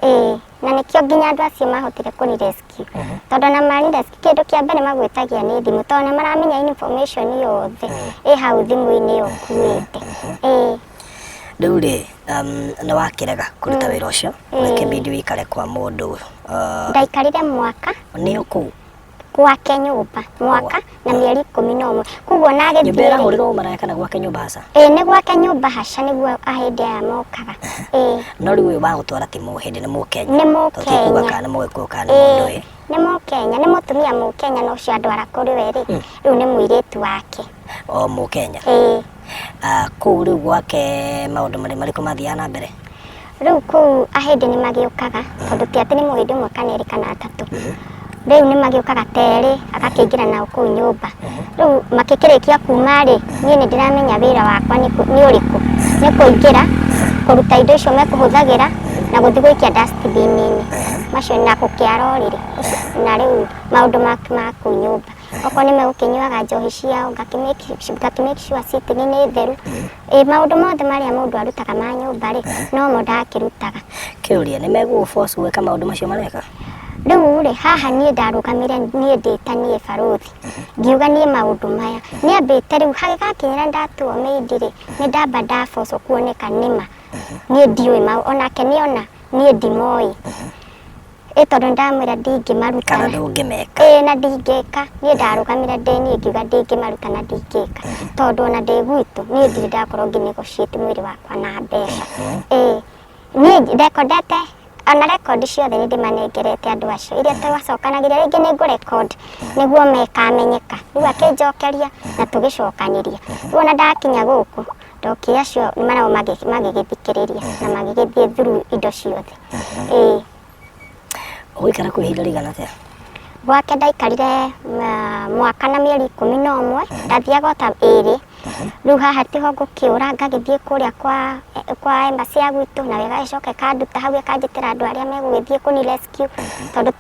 Speaker 3: Ĩĩ, na nĩkĩo nginya andũ acio mahotire kũni rescue. Tondũ ona mani rescue kĩndũ kĩa mbere magwĩtagia nĩ thimũ tondũ nĩ maramenya information yothe ĩ hau thimũ-inĩ ĩyo ũkuĩte. Ĩĩ.
Speaker 4: Rĩu rĩ, nĩ wakĩrega kũruta wĩra ũcio, ũgĩkĩbidi wĩikare kwa mũndũ.
Speaker 3: Ndaikarire mwaka.
Speaker 4: Nĩ o kũu?
Speaker 3: Gwake nyũmba mwaka na mĩeri 11, koguo ona agĩthiĩ
Speaker 4: Nyũmba ĩrahũrĩrwo ũmaraya kana gwake nyũmba haca?
Speaker 3: Ĩĩ nĩ gwake nyũmba haca nĩguo ahĩndĩ aya mokaga. Ĩĩ.
Speaker 4: No rĩu ũyũ wagũtwara ti mũhĩndĩ nĩ mũkenya?
Speaker 3: Nĩ mũkenya.
Speaker 4: Tũtikuga kana nĩ mũgĩkũyũ kana nĩ mũndũ ĩ.
Speaker 3: Nĩ mũkenya, nĩ mũtumia mũkenya na ũcio andwara kũrĩ we rĩ, rĩu nĩ mũirĩtu wake.
Speaker 4: O mũkenya?
Speaker 3: Ĩĩ.
Speaker 4: Kũu rĩu gwake maũndũ marĩkũ mathiaga na mbere?
Speaker 3: Rĩu kũu ahĩndĩ nĩ magĩũkaga tondũ ti atĩ nĩ mũhĩndĩ ũmwe kana erĩ kana atatũ. Rĩu nĩ magĩũkaga ta erĩ agakĩingĩra nao kũu nyũmba. Rĩu makĩkĩrĩkia kuma rĩ, niĩ nĩ ndĩramenya wĩra wakwa nĩ ũrĩkũ. Nĩ kũingĩra, kũruta indo icio mekũhũthagĩra na gũthiĩ gũikia dustbin-inĩ. Macio na gũkĩara ũrĩrĩ na rĩu maũndũ ma kũu nyũmba. Okorwo nĩ megũkĩnyuaga njohi ciao ngakĩ make sure sitting nĩ theru. Ĩ maũndũ mothe marĩa mũndũ arutaga ma nyũmba rĩ, nomo ndakĩrutaga.
Speaker 4: Kĩũria, nĩ megũgũ force gwĩka maũndũ macio mareka?
Speaker 3: Rĩu rĩ, haha niĩ ndarũgamire niĩ ndĩ ta niĩ barũthi, ngiuga niĩ maũndũ maya, nĩambĩte rĩu hagĩgakinyĩra ndatuo maid rĩ, nĩ ndamba ndabocwo kuoneka nĩma niĩ ndiũĩ maũ, onake nĩona niĩ ndimoĩ. Ĩ tondũ nĩndamwĩra ndingĩmaruta.
Speaker 4: Kana ndũngĩmeka.
Speaker 3: Ĩĩ na ndingĩka, niĩ ndarũgamire ndĩ niĩ ngiuga ndingĩmaruta na ndingĩka, tondũ ona ndĩ gwitũ niĩ ndirĩ ndakorwo ngĩ negotiate mwĩrĩ wakwa na mbeca. Ĩĩ niĩ ndekondete ona record ciothe nĩ ndĩmanengerete andũ acio, iria twacokanagĩria rĩngĩ nĩ ngũ record nĩguo mekamenyeka, rĩu akĩnjokeria na tũgĩcokanĩria. Rĩu ona ndakinya gũkũ ndokire acio nao magĩgĩthikĩrĩria na magĩgĩthiĩ through indo ciothe. Ĩĩ.
Speaker 4: Ũgũikara kũu ihinda rĩigana atĩa?
Speaker 3: Gwake ndaikarire mwaka na mĩeri 11, ndathiaga o ta ĩrĩ. Rĩu haha tiho ngũkĩũra ngagĩthiĩ kũrĩa kwa embassy ya gwitũ, nayo ĩgagĩcoka ĩkanduta hau ĩkanjĩtĩra andũ arĩa megũgĩthiĩ kũni rescue, tondũ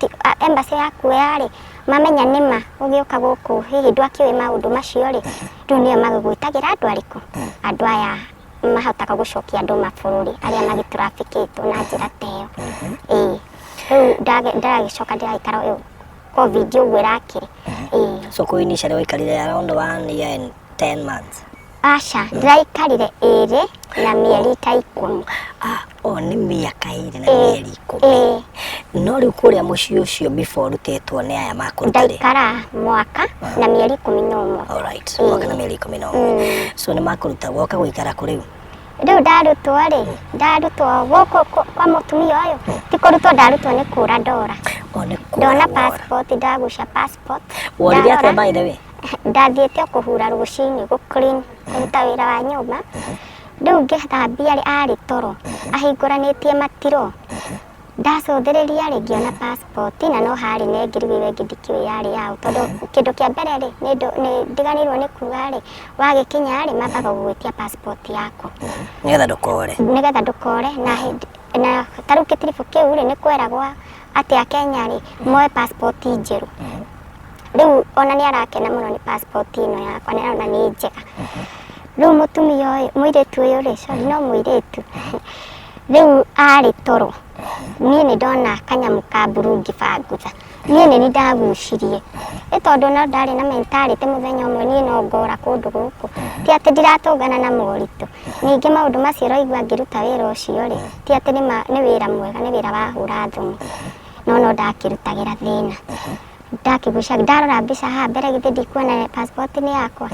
Speaker 3: embassy yakuoya rĩ, mamenya nĩma ũgĩũka gũkũ hihi ndwakĩũĩ maũndũ macio rĩ, rĩu nĩo magĩgwĩtagĩra andũ arĩkũ? Andũ aya mahotaga gũcokia andũ mabũrũri arĩa magĩtũrafikĩtwo na njĩra ta ĩyo. Ĩĩ. Rĩu ndagĩcoka ndĩraikara ũyũ Covid ũguo ĩrakĩrĩ. Ĩĩ.
Speaker 4: So kũu initially waikarire around 1 year and 10 months?
Speaker 3: Aca, ndĩraikarire ĩrĩ na mĩeri ta 10.
Speaker 4: Ah, o nĩ mĩaka 2 na mĩeri 10. No rĩu kũrĩa mũciĩ ũcio before ũrutĩtwo nĩ aya makũruta rĩ?
Speaker 3: Ndaikara mwaka na mĩeri 11.
Speaker 4: Alright, mwaka na mĩeri 11. So nĩ makũruta woka gũikara kũ rĩu?
Speaker 3: Rĩu ndarutwo rĩ, ndarutwo gũkũ kwa mũtumia ũyũ, ti kũrutwo ndarutwo nĩ kũra ndora.
Speaker 4: O nĩ kũra
Speaker 3: Ndona
Speaker 4: wora.
Speaker 3: passport, ndagucia passport.
Speaker 4: Worire atĩa
Speaker 3: Ndarora,
Speaker 4: by the way?
Speaker 3: Ndathiĩte o kũhura rũcinĩ, gũ clean, kũruta wĩra wa nyũmba. Rĩu ngĩthambia rĩ, arĩ toro, ahingũranĩtie matiro. Ndacũthĩrĩria rĩ, ngĩona passport na no harĩ na ĩngĩ rĩu ĩyo ĩngĩ ndikĩũĩ yarĩ yaũ tondũ kĩndũ kĩa mbere rĩ, nĩ ndiganĩirwo nĩ kuga rĩ, wagĩkinya rĩ, mambaga gũgwĩtia passport yaku.
Speaker 4: Nĩgetha ndũkore.
Speaker 3: Nĩgetha ndũkore na hĩndĩ na ta rĩu kĩtiribũ kĩu rĩ, nĩ kweragwo atĩ Akenya rĩ, moe passport njerũ. Rĩu ona nĩ arakena mũno nĩ passport ĩno yakwa nĩ arona nĩ njega. Rĩu mũtumia ũyũ, mũirĩtu ũyũ rĩ, sorry no mũirĩtu, rĩu arĩ toro, niĩ nĩ ndona kanyamũ ka mburuu ngĩbangutha, niĩ nĩ niĩ ndagucirie, ĩ tondũ no ndarĩ na mentality mũthenya ũmwe niĩ no ngora kũndũ gũkũ, ti atĩ ndiratũngana na moritũ, ningĩ maũndũ macio ũraigua ngĩruta wĩra ũcio rĩ, ti atĩ nĩ wĩra mwega, nĩ wĩra wa hũra thoni, no no ndakĩrutagĩra thĩna. Ndakĩgucia ndarora mbica haha mbere githĩ ndikuona passport nĩ yakwa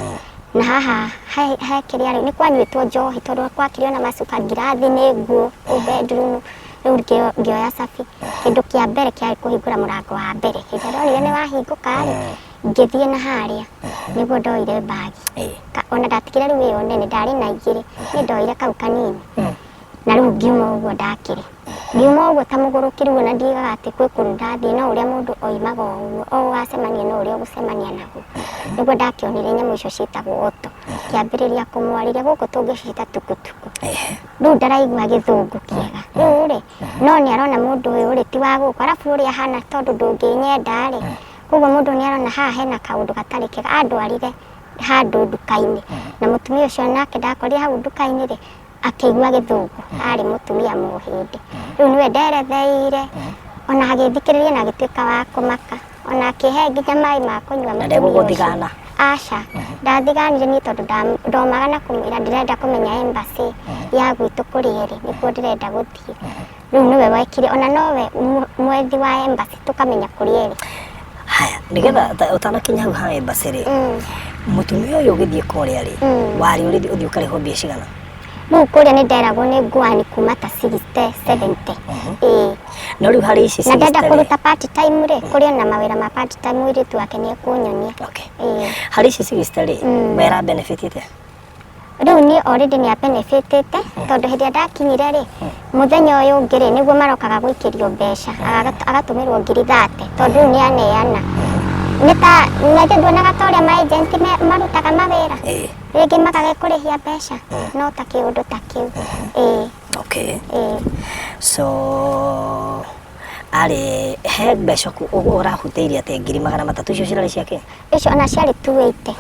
Speaker 3: na haha he kĩrĩa rĩ nĩ kwanyuĩtwo njohi tondũ kwakĩrĩ ona macuba ngirathi nĩ nguo kũu bedroom rĩu ngĩoya cabi kĩndũ kĩa mbere kĩarĩ kũhingũra mũrango wa mbere hĩndĩ ĩrĩa ndonire nĩ wahingũka rĩ ngĩthiĩ na harĩa nĩguo ndoire mbagi ona ndatigire rĩu ĩyo nene ndarĩ na igĩrĩ niĩ ndoire kau kanini na rĩu ngiuma ũguo ndakĩrĩ ngiuma ũguo ta mũgũrũki rĩu ona ndiugaga atĩ kwĩ kũndũ ndathiĩ no ũrĩa mũndũ oimaga o ũguo o wacemania na ũrĩa ũgũcemania naguo nĩguo ndakĩonire nyamũ icio ciĩtagwo oto ngĩambĩrĩria kũmwarĩria gũkũ tũngĩciĩta tukutuku rĩu ndaraigua gĩthũngũ kĩega rĩu rĩ no nĩ arona mũndũ ũyũ rĩ ti wa gũkũ arabu ũrĩa ahana tondũ ndũngĩnyenda rĩ koguo mũndũ nĩ arona haha hena kaũndũ gatarĩ kega andwarire handũ nduka-inĩ na mũtumia ũcio nake ndakorire hau nduka-inĩ rĩ akĩigua gĩthũngũ arĩ mũtumia mũhĩndĩ rĩu nĩwe nderetheire ona agĩthikĩrĩria na agĩtuĩka wa kũmaka ona akĩhe nginya maĩ ma kũnyua
Speaker 4: Na
Speaker 3: mũtumia ũcio.
Speaker 4: ndegũgũthigana?
Speaker 3: Aca ndathiganire niĩ tondũ ndomaga na kũmwĩra ndĩrenda kũmenya embassy ya gwitũ kũrĩa ĩrĩ nĩkuo ndĩrenda gũthiĩ rĩu nĩwe wekire ona nowe mwethi wa embassy tũkamenya kũrĩa ĩrĩ.
Speaker 4: Haya, nĩgetha ũtanakinya hau ha embassy rĩ, mũtumia ũyũ ũgĩthiĩ kũrĩa rĩ, warĩ ũrĩthiĩ ũthiĩ ũkarĩhwo mbia cigana?
Speaker 3: Rĩu kũrĩa nĩ nderagwo nĩ ngwani kuma ta 60, 70. Ĩĩ.
Speaker 4: No rĩu harĩ ici
Speaker 3: Na ndenda
Speaker 4: 60 rĩ,
Speaker 3: kũruta part time rĩ, kũrĩ ona mawĩra ma part time mũirĩtu wake nĩ ekũnyonia.
Speaker 4: Okay.
Speaker 3: Ĩĩ.
Speaker 4: Harĩ ici 60 rĩ, wera benefit atĩa?
Speaker 3: Rĩu niĩ already nĩ abenefitĩte tondũ hĩndĩ ĩrĩa ndakinyire rĩ, mũthenya ũyũ ũngĩ rĩ, nĩguo marokaga gũikĩrio mbeca, agatũmĩrwo 30,000 tondũ rĩu nĩ aneana. Nĩ ta, na ithe nduonaga ta ũrĩa ma agent marutaga mawĩra, rĩngĩ magagĩkũrĩhia mbeca, no ta kĩũndũ ta kĩu. Ĩĩ.
Speaker 4: Okay.
Speaker 3: Ĩĩ.
Speaker 4: So arĩ he mbeca ũrahutĩirie atĩ 300,000 icio cirarĩ ciake?
Speaker 3: Icio ona ciarĩ 280.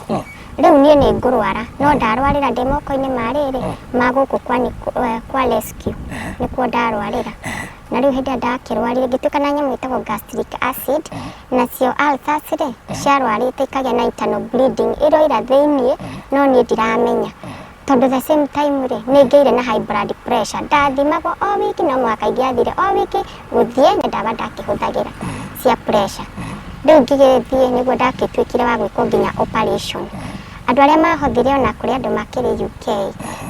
Speaker 3: Rĩu niĩ nĩ ngũrwara, no ndarwarĩra ndĩ moko-inĩ ma rĩrĩ, ma gũkũ kwa eh, kwa rescue, nĩkuo ndarwarĩra. Na rĩu hĩndĩ ĩrĩa ndakĩrwarire, ngĩtuĩka na nyamũ ĩtagwo gastric acid, nacio ulcers rĩ, ciarwarĩte ikagĩa na internal bleeding, ĩroira thĩiniĩ, no niĩ ndiramenya. Tondũ the same time rĩ, nĩ ngĩire na high blood pressure. Ndathimagwo o wiki no mũhaka ingĩathire o wiki gũthiĩ nĩ ndawa ndakĩhũthagĩra cia pressure. Rĩu ngĩgĩthiĩ nĩguo ndagĩtuĩkire wa gwĩkwo nginya operation. Andũ arĩa mahothire ona kũrĩ andũ makĩrĩ UK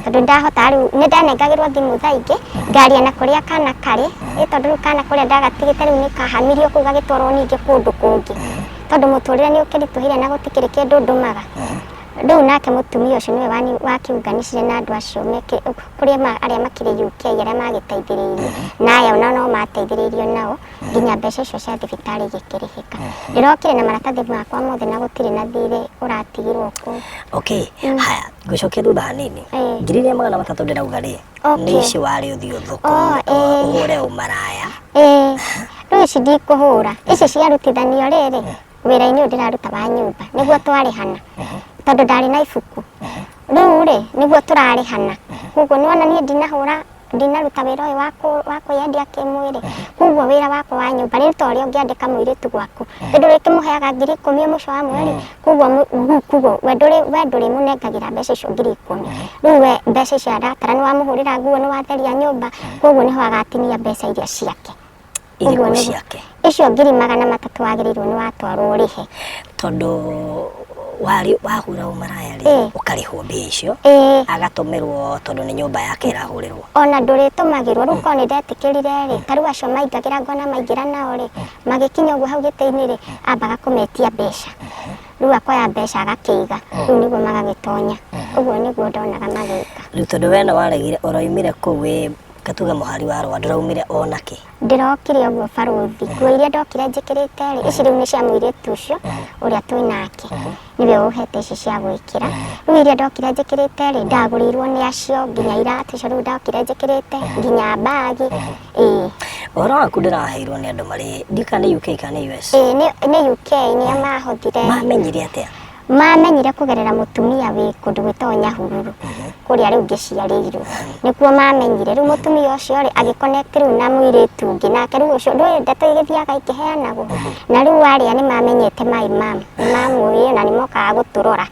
Speaker 3: tondũ ndahotaga rĩu nĩ ndanengagĩrwo thimũ thaa ingĩ ngaria na kũrĩa kana karĩ ĩ tondũ rĩu kana kũrĩa ndagatigĩte rĩu nĩ kahamirio kũu gagĩtwarwo ningĩ kũndũ kũngĩ tondũ mũtũrĩre nĩ ũkĩritũhire na gũtikĩrĩ kĩndũ ndũmaga. Rĩu nake mũtumia ũcio nĩwe wakĩunganicire na andũ acio kũrĩ arĩa makĩrĩ UK arĩa magĩteithĩrĩirie na aya ona no mateithĩrĩirio nao nginya mbeca icio cia thibitarĩ igĩkĩrĩhĩka. Ndĩrokire na maratathi makwa mothe na gũtirĩ na thirĩ ũratigirwo kũu.
Speaker 4: Okay, haya, ngũcokia thutha hanini. 300,000 ndĩrauga rĩ, nĩ ici warĩ ũthiĩ ũthũkũme, ũhũre ũmaraya.
Speaker 3: Ĩĩ, rĩu ici ndikũhũra, ici ciarutithanio rĩrĩ, wĩra-inĩ ũyũ ndĩraruta wa nyũmba nĩguo twarĩhana tondũ ndarĩ na ibuku rĩu rĩ nĩguo tũrarĩhana koguo nĩwona niĩ ndinahũra ndinaruta wĩra ũyũ wa kwĩyendia kĩmwĩrĩ koguo wĩra wakwa wa nyũmba nĩ ta ũrĩa ũngĩandĩka mũirĩtu gwaku nĩ ndũrĩkĩmũheaga 10,000 mũico wa mweri koguo koguo we ndũrĩ we ndũrĩmũnengagĩra mbeca icio 10,000 rĩu we mbeca icio aratara nĩ wamũhũrĩra nguo nĩ watheria nyũmba koguo nĩho agatinia mbeca iria ciake.
Speaker 4: Irĩkũ
Speaker 3: Ũguo nĩguo.
Speaker 4: ciake?
Speaker 3: Icio 300,000 wagĩrĩirwo nĩ watwarwo ũrĩhe.
Speaker 4: Tondũ warĩ wahũra ũmaraya rĩ, ũkarĩhwo mbia icio, agatũmĩrwo tondũ nĩ nyũmba yake ĩrahũrĩrwo.
Speaker 3: Ona ndũrĩtũmagĩrwo, rĩu korwo nĩ ndetĩkĩrire rĩ, ta rĩu acio maingagĩra ngona maingĩra nao rĩ, magĩkinya ũguo hau gĩtĩ-inĩ rĩ, ambaga kũmetia mbeca. Rĩu akoya mbeca agakĩiga, rĩu nĩguo magagĩtonya. Ũguo nĩguo ndonaga magĩka.
Speaker 4: Rĩu tondũ we nĩ waregire ũroimire kũu wĩ Gatuge mũhari wa rũa ndũraumire ona kĩ?
Speaker 3: Ndĩrokire ũguo barũthi, nguo iria ndokire njĩkĩrĩte rĩ, ici rĩu nĩ cia mũirĩtu ũcio ũrĩa twĩ nake, nĩwe ũhete ici cia gwĩkĩra. Rĩu iria ndokire njĩkĩrĩte rĩ, ndagũrĩirwo nĩ acio nginya iratũ icio rĩu ndokire njĩkĩrĩte, nginya mbagi, ĩĩ.
Speaker 4: Ũhoro waku ndĩraheirwo nĩ andũ marĩ, ndiũĩ kana nĩ UK kana nĩ US?
Speaker 3: Ĩĩ nĩ UK nĩo mahothire.
Speaker 4: Mamenyire atĩa?
Speaker 3: Mamenyire kũgerera mũtumia wĩ kũndũ gwĩtagwo Nyahururu, kũrĩa rĩu ngĩciarĩirwo. Nĩkuo mamenyire. Rĩu mũtumia ũcio rĩ, agĩ connect rĩu na mũirĩtu ũngĩ, nake rĩu ũcio, ndũĩ ndeto igĩthiaga ikĩheanagwo. Na rĩu arĩa nĩ mamenyete my mum, nĩ mamũĩ na nĩ mokaga gũtũrora.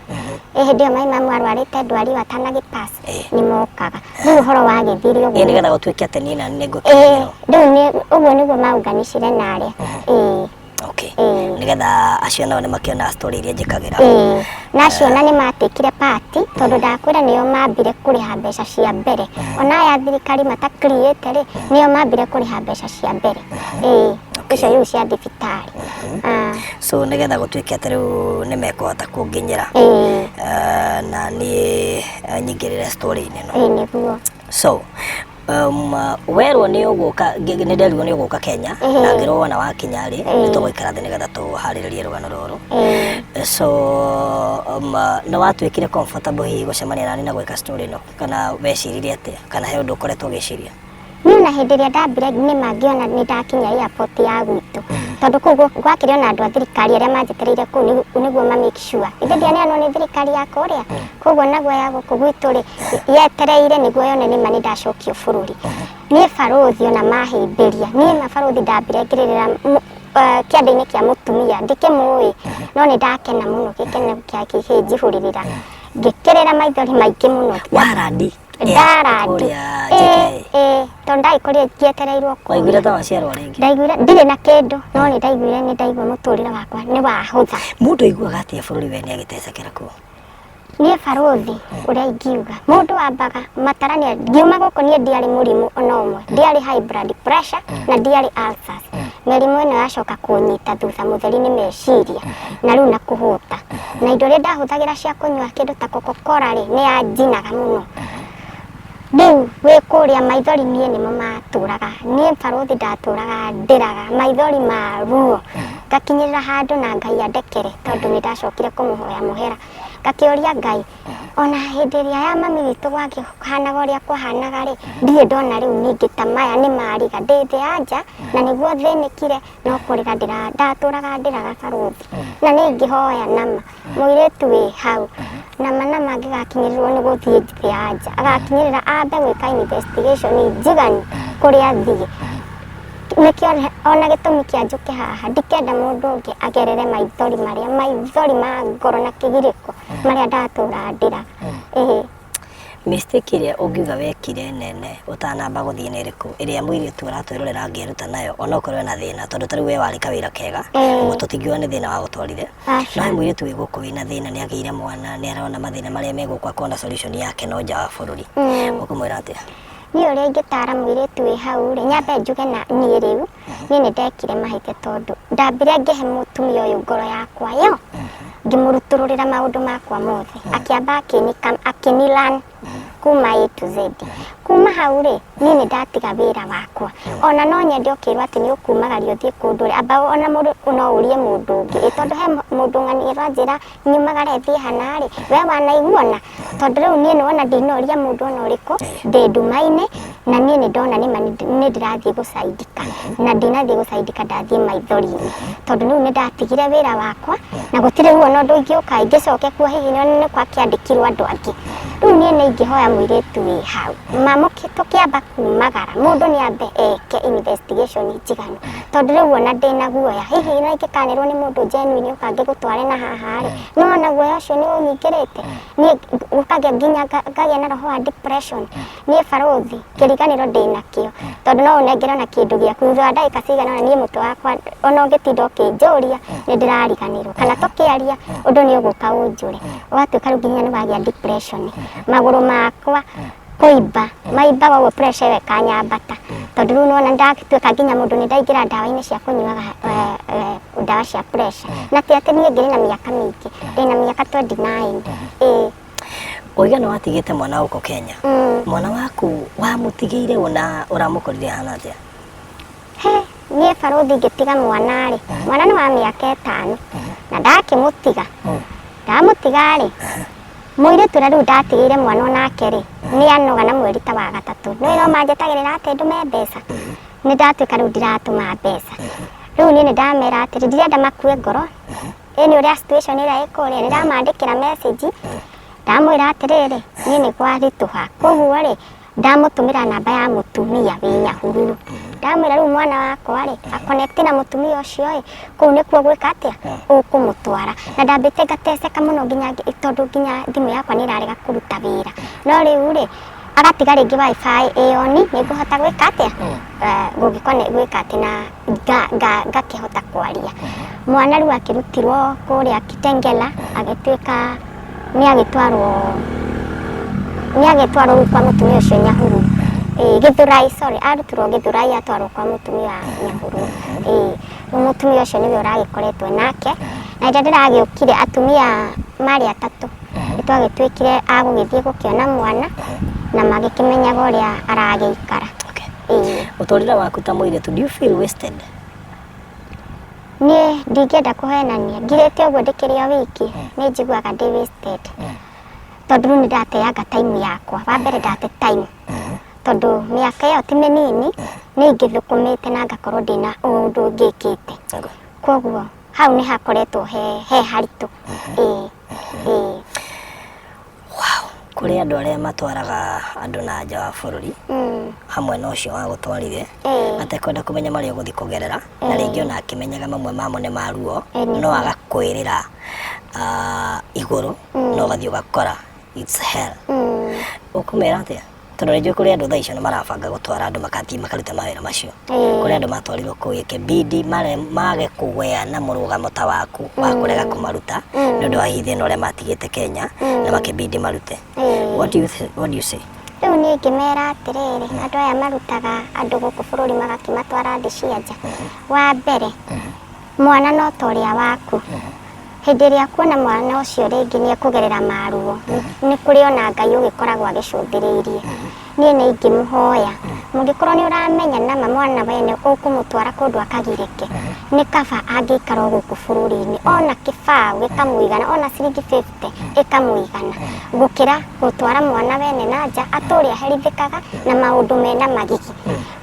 Speaker 3: Ĩ hĩndĩ ĩyo my mum arwarĩte ndwari ĩyo atanagĩ pass, nĩ mokaga. Rĩu ũhoro wagĩthire ũguo.
Speaker 4: Ĩ nĩgetha gũtuĩke atĩ niĩ nani nĩ ngũkinyĩrwo.
Speaker 3: Rĩu ũguo nĩguo maunganicire na arĩa. Ĩĩ.
Speaker 4: Okay.
Speaker 3: Ĩĩ.
Speaker 4: Nĩgetha acio nao nĩ makĩona story iria njĩkagĩra.
Speaker 3: Ĩĩ. Na acio ona nĩ matikire part tondũ ndakwĩra nĩo mambire kũrĩha mbeca cia mbere. Ona aya thirikari mata create rĩ, nĩo mambire kũrĩha mbeca cia mbere. Ĩĩ. Icio rĩu cia thibitarĩ. Ah.
Speaker 4: So nĩgetha gũtuĩke atĩ rĩu nĩ mekũhota kũnginyĩra.
Speaker 3: Ĩĩ.
Speaker 4: Na niĩ nyingĩrĩre story-inĩ ĩno.
Speaker 3: Ĩĩ nĩguo.
Speaker 4: So Um, werwo nĩ ũgũka nĩ nderirwo nĩ ũgũka Kenya na ngĩrwo wona wakinya rĩ nĩ tũgũikara thĩ nĩgetha tũharĩrĩrie rũgano rũrũ so um, nĩ watuĩkire comfortable hihi gũcemania nani na gwĩka story ĩno kana weciririe atĩa kana he ũndũ ũkoretwo ũgĩciria
Speaker 3: Niĩ ona hĩndĩ ĩrĩa ndambire nĩma ngĩona nĩ ndakinya airport ya gwitũ tondũ kũu gwakĩrĩ ona andũ a thirikari arĩa manjetereire kũu nĩguo ma make sure ithe ndianeanwo nĩ thirikari ya kũrĩa koguo naguo ya gũkũ gwitũ rĩ yetereire nĩguo yone nĩma nĩ ndacokio bũrũri niĩ barũthi ona mahĩmbĩria niĩ ma barũthi ndambire ngĩrĩrĩra kĩande-inĩ kĩa mũtumia ndikĩmũĩ no nĩ ndakena mũno gĩkeno kĩnjihũrĩrĩra ngĩkĩrĩra maithori maingĩ mũno
Speaker 4: warandi
Speaker 3: ndarandi
Speaker 4: kũrĩa JKIA
Speaker 3: ĩĩ tondũ ndagĩkorire ngĩetereirwo kũu
Speaker 4: waiguire ta waciarwo rĩngĩ
Speaker 3: ndaiguire ndirĩ na kĩndũ no nĩ ndaiguire nĩ ndaigua mũtũrĩre wakwa nĩ wahũtha
Speaker 4: mũndũ aiguaga atĩa bũrũri we nĩ agĩtecekera kuo
Speaker 3: Niĩ barũthi ũrĩa ingiuga mũndũ ambaga matarania ngiuma gũkũ niĩ ndiarĩ mũrimũ ona ũmwe ndiarĩ high blood pressure na ndiarĩ ulcers. Mĩrimũ ĩno yacoka kũnyita thutha mũtheri nĩ meciria na rĩu na kũhũta. Na indo iria ndahũthagĩra cia kũnyua kĩndũ ta Coca-Cola rĩ, nĩ yanjinaga mũno. Rĩu wĩ kũrĩa maithori niĩ nĩmo matũraga. Niĩ barũthi ndatũraga ndĩraga maithori ma ruo. Ngakinyĩrĩra handũ na Ngai andekere tondũ nĩ ndacokire kũmũhoya mũhera. Ngakĩũria Ngai, ona hĩndĩ ĩrĩa ya mami witũ gwakĩhanaga ũrĩa kwahanaga rĩ, ndirĩ ndona rĩu ningĩ ta maya nĩ mariga. Ndĩ thĩ ya nja na nĩguo thĩnĩkire no kũrĩra ndatũraga ndĩraga barũthi. Na nĩ ingĩhoya nama mũirĩtu wĩ hau nama nama angĩgakinyĩrĩrwo nĩ gũthiĩ thĩ ya nja, agakinyĩrĩra ambe gwĩka investigation njiganu kũrĩa athiĩ. Nĩkĩo ona gĩtũmi kĩa njũke haha ndikenda mũndũ ũngĩ agerere maithori marĩa maithori ma ngoro na kĩgirĩko marĩa ndatũra ndĩraga. Ĩĩ.
Speaker 4: Mistake ĩrĩa ũngiuga wekire nene ũtanamba gũthiĩ nĩ ĩrĩkũ? Ĩrĩa mũirĩtu ũratwĩrorera angĩĩruta nayo onokorwo ena thĩna tondũ ta rĩu we warĩ kawĩra kega ũguo tũtingiuga nĩ thĩna wagũtwarire.
Speaker 3: Aca.
Speaker 4: No he mũirĩtu wĩ gũkũ wĩna thĩna nĩ agĩire mwana nĩ arona mathĩna marĩa me gũkũ akona solution yake no nja wa bũrũri. Ũkũmwĩra atĩa?
Speaker 3: Niĩ ũrĩa ingĩtara mũirĩtu wĩ hau rĩ, nyambe njuge na niĩ rĩu, niĩ nĩ ndekire mahĩtia tondũ ndambire ngĩhe mũtumia ũyũ ngoro yakwa yo, ngĩmũrutũrũrĩra maũndũ makwa mothe, akĩamba akĩni learn kuma A to Z. Kuma hau rĩ, niĩ nĩ ndatiga wĩra wakwa. Ona no nyende ũkĩrwo atĩ nĩ ũkumagario ũthiĩ kũndũ rĩ, amba ona mũndũ no ũrie mũndũ ũngĩ, ĩ tondũ he mũndũ ng'ania ũranjĩra nyumagare thiĩ hana rĩ, we wanaigua ona? Tondũ rĩu niĩ nĩwona ndinoria mũndũ ona ũrĩkũ, ndĩ nduma-inĩ, na niĩ nĩ ndona nĩma nĩ ndĩrathiĩ gũcaidika, na ndinathiĩ gũcaidika ndathiĩ maithori-inĩ, tondũ rĩu nĩ ndatigire wĩra wakwa, na gũtirĩ rĩu ona ũndũ ingĩũka ingĩcoke kuo hihi nĩ gwakĩandĩkirwo andũ angĩ. Rĩu niĩ nĩ ingĩhoya mũirĩtu wĩ hau, ma tũkĩamba kumagara, mũndũ nĩ ambe eke investigation njiganu, tondũ rĩu ona ndĩna guoya, hihi ona ingĩkanerwo nĩ mũndũ genuine ũka ngĩgũtware na haha rĩ, no ona guoya ũcio nĩ ũnyingĩrĩte, niĩ gũkagĩa nginya ngagĩa na roho wa depression, niĩ barũthi kĩriganĩro ndĩnakĩo, tondũ no ũnengere ona kĩndũ gĩaku, thutha wa ndagĩka cigana ũna niĩ mũtwe wakwa ona ũngĩtinda ũkĩnjũria nĩ ndĩrariganĩrwo, kana tũkĩaria ũndũ nĩ ũgũka ũnjũre, ũgatuĩka rĩu nginya nĩ wagĩa depression, magũrũ makwa kũimba maimbaga ũguo pressure ĩyo ĩkanyambata tondũ rĩu nĩwona ndatuĩka nginya mũndũ nĩ ndaingĩra ndawa-inĩ cia kũnyuaga ndawa cia pressure na ti atĩ niĩ ngĩrĩ na mĩaka mĩingĩ ndĩna mĩaka 29 ĩĩ.
Speaker 4: Ũiga nĩ watigĩte mwana gũkũ Kenya mwana waku wamũtigĩire ũ na ũramũkorire ahana atĩa?
Speaker 3: He, niĩ barũthi ngĩtiga mwana rĩ, mwana nĩ wa mĩaka ĩtano na ndakĩmũtiga ndamũtiga rĩ Mũirĩtu ũrĩa rĩu ndatigĩire mwana onake rĩ, nĩ anoga na mweri ta wa gatatũ. Nĩũĩ no manjetagĩrĩra atĩ ndũme mbeca? Nĩ ndatuĩka rĩu ndiratũma mbeca. Rĩu niĩ nĩ ndamera atĩrĩ, ndirenda makue ngoro, ĩni ũrĩa situation ĩrĩa ĩ kũrĩa, nĩ ndamandĩkĩra message, ndamwĩra atĩrĩrĩ, niĩ nĩ kwaritũha, koguo rĩ, ndamũtũmĩra namba ya mũtumia wĩ Nyahururu. Ndamwĩra rĩu mwana wakwa rĩ, a connect na mũtumia ũcio ĩ, kũu nĩkuo gwĩka atĩa, ũkũmũtwara. Na ndambĩte ngateceka mũno nginya tondũ nginya thimũ yakwa nĩ ĩrarega kũruta wĩra. No rĩu rĩ, agatiga rĩngĩ WiFi ĩ on, nĩ ngũhota gwĩka atĩa, gwĩka atĩ na ngakĩhota kwaria. Mwana rĩu akĩrutirwo kũrĩa Kitengela, agĩtuĩka nĩ agĩtwarwo nĩ agĩtwarwo rĩu kwa mũtumia ũcio Nyahururu. Ĩĩ Gĩthũrai, sorry, arutirwo Gĩthũrai atwarwo kwa mũtumia Nyahururu. Ĩĩ rĩu mũtumia ũcio nĩwe ũragĩkoretwo nake, na rĩrĩa ndĩragĩũkire atumia marĩ atatũ, nĩ twagĩtuĩkire a gũgĩthiĩ gũkĩona mwana na magĩkĩmenyaga ũrĩa aragĩikara.
Speaker 4: Okay.
Speaker 3: Ĩĩ.
Speaker 4: Mũtũrĩre waku ta mũirĩtu, do you feel wasted?
Speaker 3: Niĩ ndingĩenda kũhenania, ngirĩte ũguo ndĩkĩrĩ o wiki, nĩ njiguaga ndĩ wasted. Tondũ rĩu nĩ ndateanga time yakwa, wa mbere ndate time, tondũ mĩaka ĩyo ti mĩnini, nĩ ingĩthũkũmĩte na ngakorwo ndĩna ũndũ ngĩkĩte. Koguo hau nĩ hakoretwo he haritũ, ĩĩ ĩĩ.
Speaker 4: Wow. Kũrĩ andũ arĩa matwaraga andũ na nja wa bũrũri hamwe na ũcio wagũtwarire atekwenda kũmenya marĩa ũgũthiĩ kũgerera na rĩngĩ ona akĩmenyaga mamwe mamo nĩ ma ruo no agakwĩrĩra igũrũ no ũgathiĩ ũgakora it's hell. Ũkũmera atĩa? Tondũ nĩ njũĩ kũrĩ andũ thaa icio nĩ marabanga gũtwara andũ makathiĩ makaruta mawĩra macio. Kũrĩ andũ matwarirwo kũu ĩkĩbidi mage kũgĩa na mũrũgamo ta waku wa kũrega kũmaruta nĩ ũndũ wa hihi thĩna ũrĩa matigĩte Kenya na makĩbidi marute. What do you say?
Speaker 3: Rĩu niĩ ingĩmera atĩrĩrĩ, andũ aya marutaga andũ gũkũ bũrũri magakĩmatwara thĩ cia nja, wa mbere, mwana no ta ũrĩa waku. Hĩndĩ ĩrĩa akuona mwana ũcio rĩngĩ nĩ ekũgerera maruo, nĩ kũrĩ ona Ngai ũgĩkoragwo agĩcũthĩrĩirie. Niĩ nĩ ingĩmũhoya, mũngĩkorwo nĩ ũramenya nama mwana wene ũkũmũtwara kũndũ akagirĩke, nĩ kaba angĩikara o gũkũ bũrũri-inĩ, ona kĩbaũ gĩkamũigana, ona ciringi 50 ĩkamũigana, gũkĩra gũtwara mwana wene na nja atũre aherithĩkaga na maũndũ mena magigi.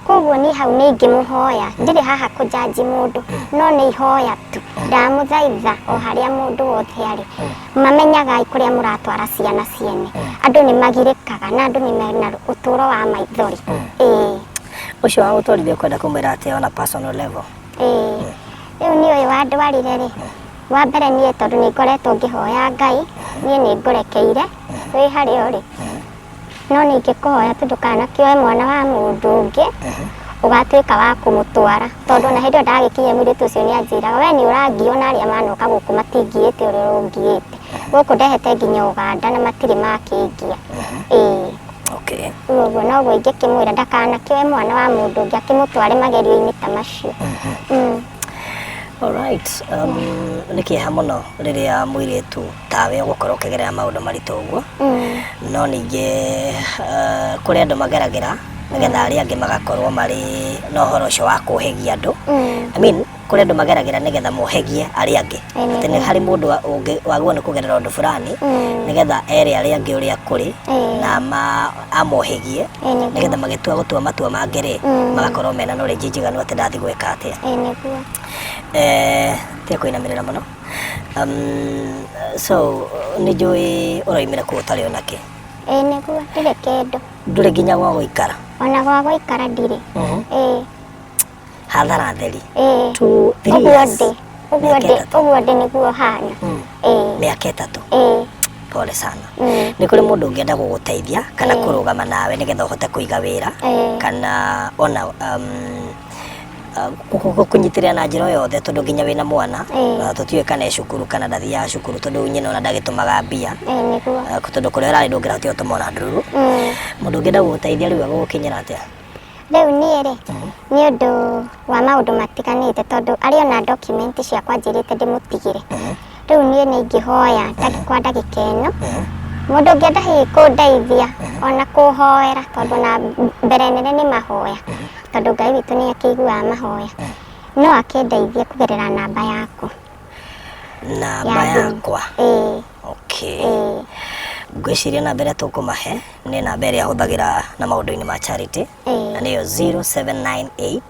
Speaker 3: Koguo niĩ hau nĩ ingĩmũhoya, ndirĩ haha kũnjanji mũndũ, no nĩ ihoya tu, ndamũthaitha o harĩa mũndũ wothe arĩ, mamenyagai kũrĩa mũratwara ciana ciene. Andũ nĩ magirĩkaga na andũ nĩ mena ũtũro wa maithori. Ĩĩ.
Speaker 4: Ũcio wa gũtwarithia ũkwenda kũmwĩra atĩa on a personal level?
Speaker 3: Ĩĩ. Rĩu niĩ ũyũ wandwarire rĩ, wa mbere niĩ tondũ nĩ ngoretwo ngĩhoya Ngai, niĩ nĩ ngũrekeire wĩ harĩa ũrĩ. No nĩ ingĩkũhoya tu ndũkanakĩoe mwana wa mũndũ ũngĩ ũgatuĩka wa kũmũtwara tondũ ona hĩndĩ ĩyo ndagĩkinyire mũirĩtu ũcio nĩ anjĩraga we nĩ ũrangia ona arĩa manoka gũkũ matingiĩte ũrĩa ũngiĩte gũkũ ndehete nginya Ũganda na matirĩ makĩngia ĩĩ.
Speaker 4: Okay.
Speaker 3: Rĩu ũguo noguo ingĩkĩmwĩra ndakanakĩoe mwana wa mũndũ ũngĩ akĩmũtware magerio-inĩ ta macio.
Speaker 4: Alright. Nĩ kĩeha mũno rĩrĩa mũirĩtu tawe ũgũkorwo ũkĩgerera maũndũ maritũ ũguo. No ningĩ kũrĩ andũ mageragĩra nĩgetha arĩa angĩ magakorwo marĩ na ũhoro ũcio wa kũhĩgia andũ. I mean, kũrĩ andũ mageragĩra nĩgetha mohegie arĩa angĩ. Atĩ nĩ harĩ mũndũ wagĩrĩirwo nĩ kũgerera ũndũ fulani nĩgetha ere arĩa angĩ ũrĩa kũrĩ na amohĩgie nĩgetha magĩtua gũtua matua mangĩ rĩ, magakorwo mena knowledge njiganu atĩ ndathiĩ gwĩka atĩa. Tiga kũinamĩrĩra mũno. So nĩ njũĩ ũroimire kũu ũtarĩ ona kĩ.
Speaker 3: Ĩĩ nĩguo, ndirĩ kĩndũ.
Speaker 4: Ndũrĩ nginya gwa gũikara?
Speaker 3: Ona gwa gũikara ndirĩ. Ĩĩ.
Speaker 4: Hathara theri.
Speaker 3: Ĩĩ.
Speaker 4: Two, three
Speaker 3: Ũguo
Speaker 4: years.
Speaker 3: ndĩ. Ũguo
Speaker 4: Mĩaka
Speaker 3: ndĩ,
Speaker 4: ĩtatũ.
Speaker 3: ũguo ndĩ nĩguo hana. Ĩĩ.
Speaker 4: Mĩaka ĩtatũ.
Speaker 3: Ĩĩ.
Speaker 4: Pole sana. Nĩ kũrĩ mũndũ ũngĩenda gũgũteithia kana kũrũgama nawe nĩgetha ũhote kũiga wĩra kana ona kũnyitĩrĩra na njĩra o yothe tondũ nginya wĩna mwana na tũtiũĩ kana e cukuru kana ndathiaga cukuru tondũ nyina ona ndagĩtũmaga mbia.
Speaker 3: Ĩĩ nĩguo.
Speaker 4: Tondũ kũrĩa ũrarĩ ndũngĩrahotire gũtũma ona ndururu. Mũndũ ũngĩenda gũgũteithia rĩu egũgũkinyĩra atĩa?
Speaker 3: Rĩu niĩ rĩ, nĩ ũndũ wa maũndũ matiganĩte tondũ arĩ ona document ciakwa anjĩrĩte ndĩmũtigĩre. Rĩu niĩ nĩ ingĩhoya kwa ndagĩka ĩno, mũndũ ũngĩenda hihi kũndeithia ona kũhoera tondũ ona mbere nene nĩ mahoya, tondũ Ngai witũ nĩ akĩiguaga mahoya, no akĩndeithie kũgerera namba yaku.
Speaker 4: Namba
Speaker 3: Ya thimũ.
Speaker 4: yakwa?
Speaker 3: Ĩĩ.
Speaker 4: Okay.
Speaker 3: Ĩĩ.
Speaker 4: Ngwĩciria namba ĩrĩa tũkũmahe nĩ namba ĩrĩa hũthagĩra na maũndũ-inĩ ma charity.
Speaker 3: Ĩĩ.
Speaker 4: Na nĩyo 0798
Speaker 3: Ĩĩ.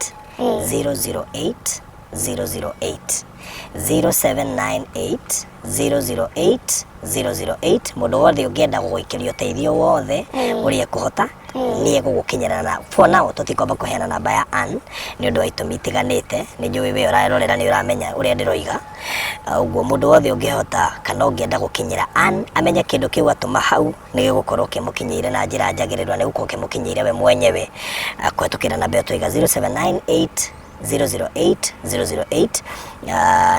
Speaker 4: 008 008. 0798 008 008. Mũndũ wothe ũngĩenda gũgũikĩria ũteithio wothe ũrĩa ekũhota nĩ egũgũkinyĩra na for now tũtikwamba kũheana namba ya Ann nĩ ũndũ wa itũmi itiganĩte. Nĩ njũĩ we ũrarorera nĩ ũramenya ũrĩa ndĩroiga. Ũguo mũndũ wothe ũngĩhota kana ũngĩenda gũkinyĩra Ann amenye kĩndũ kĩu atũma hau nĩ gĩgũkorwo kĩmũkinyĩire na njĩra njagĩrĩru na nĩ gũkorwo kĩmũkinyĩire we mwenyewe kũhetũkĩra namba ĩyo twaiga 0798 008 008.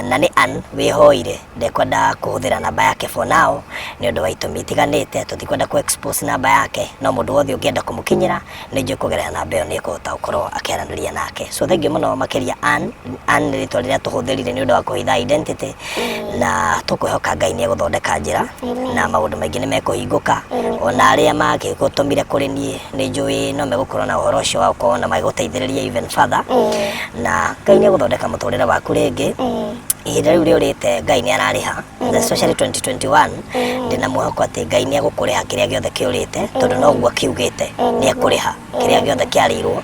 Speaker 4: Na nĩ Ann wĩhoire ndekwenda kũhũthĩra namba yake for now nĩ ũndũ wa itũmi itiganĩte, tũtikwenda kũ expose namba yake, no mũndũ wothe ũngĩenda kũmũkinyĩra nĩ njũĩ kũgerera namba ĩyo nĩ ekũhota gũkorwo akĩaranĩria nake. So thank you mũno makĩria Ann. Ann nĩ rĩtwa rĩrĩa tũhũthĩrire nĩ ũndũ wa kũhitha identity na tũkwĩhoka Ngai nĩ egũthondeka njĩra na maũndũ maingĩ nĩ mekũhingũka. Ona arĩa mangĩgũtũmire kũrĩ niĩ nĩ njũĩ no megũkorwo na ũhoro ũcio wa gũkorwo na magĩgũteithĩrĩria even further na Ngai nĩ egũthondeka mũtũrĩre waku rĩngĩ. Ihinda rĩu rĩũrĩte Ngai nĩ ararĩha, especially 2021 ndĩna mwĩhoko atĩ Ngai nĩ egũkũrĩha kĩrĩa gĩothe kĩũrĩte tondũ noguo akiugĩte nĩ ekũrĩha kĩrĩa gĩothe kĩarĩirwo.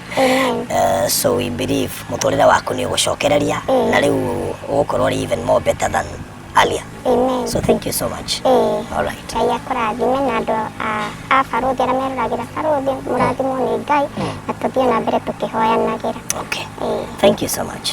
Speaker 4: So we believe mũtũrĩre waku nĩ ũgũcokereria na rĩu ũgũkorwo ũrĩ even more better than earlier.
Speaker 3: Amen.
Speaker 4: So thank you so much. All right.
Speaker 3: Ngai akũrathime na andũ a barũthi arĩa meroragĩra barũthi mũrathimwo nĩ Ngai na tũthiĩ na mbere tũkĩhoyanagĩra.
Speaker 4: Okay. Thank you so much.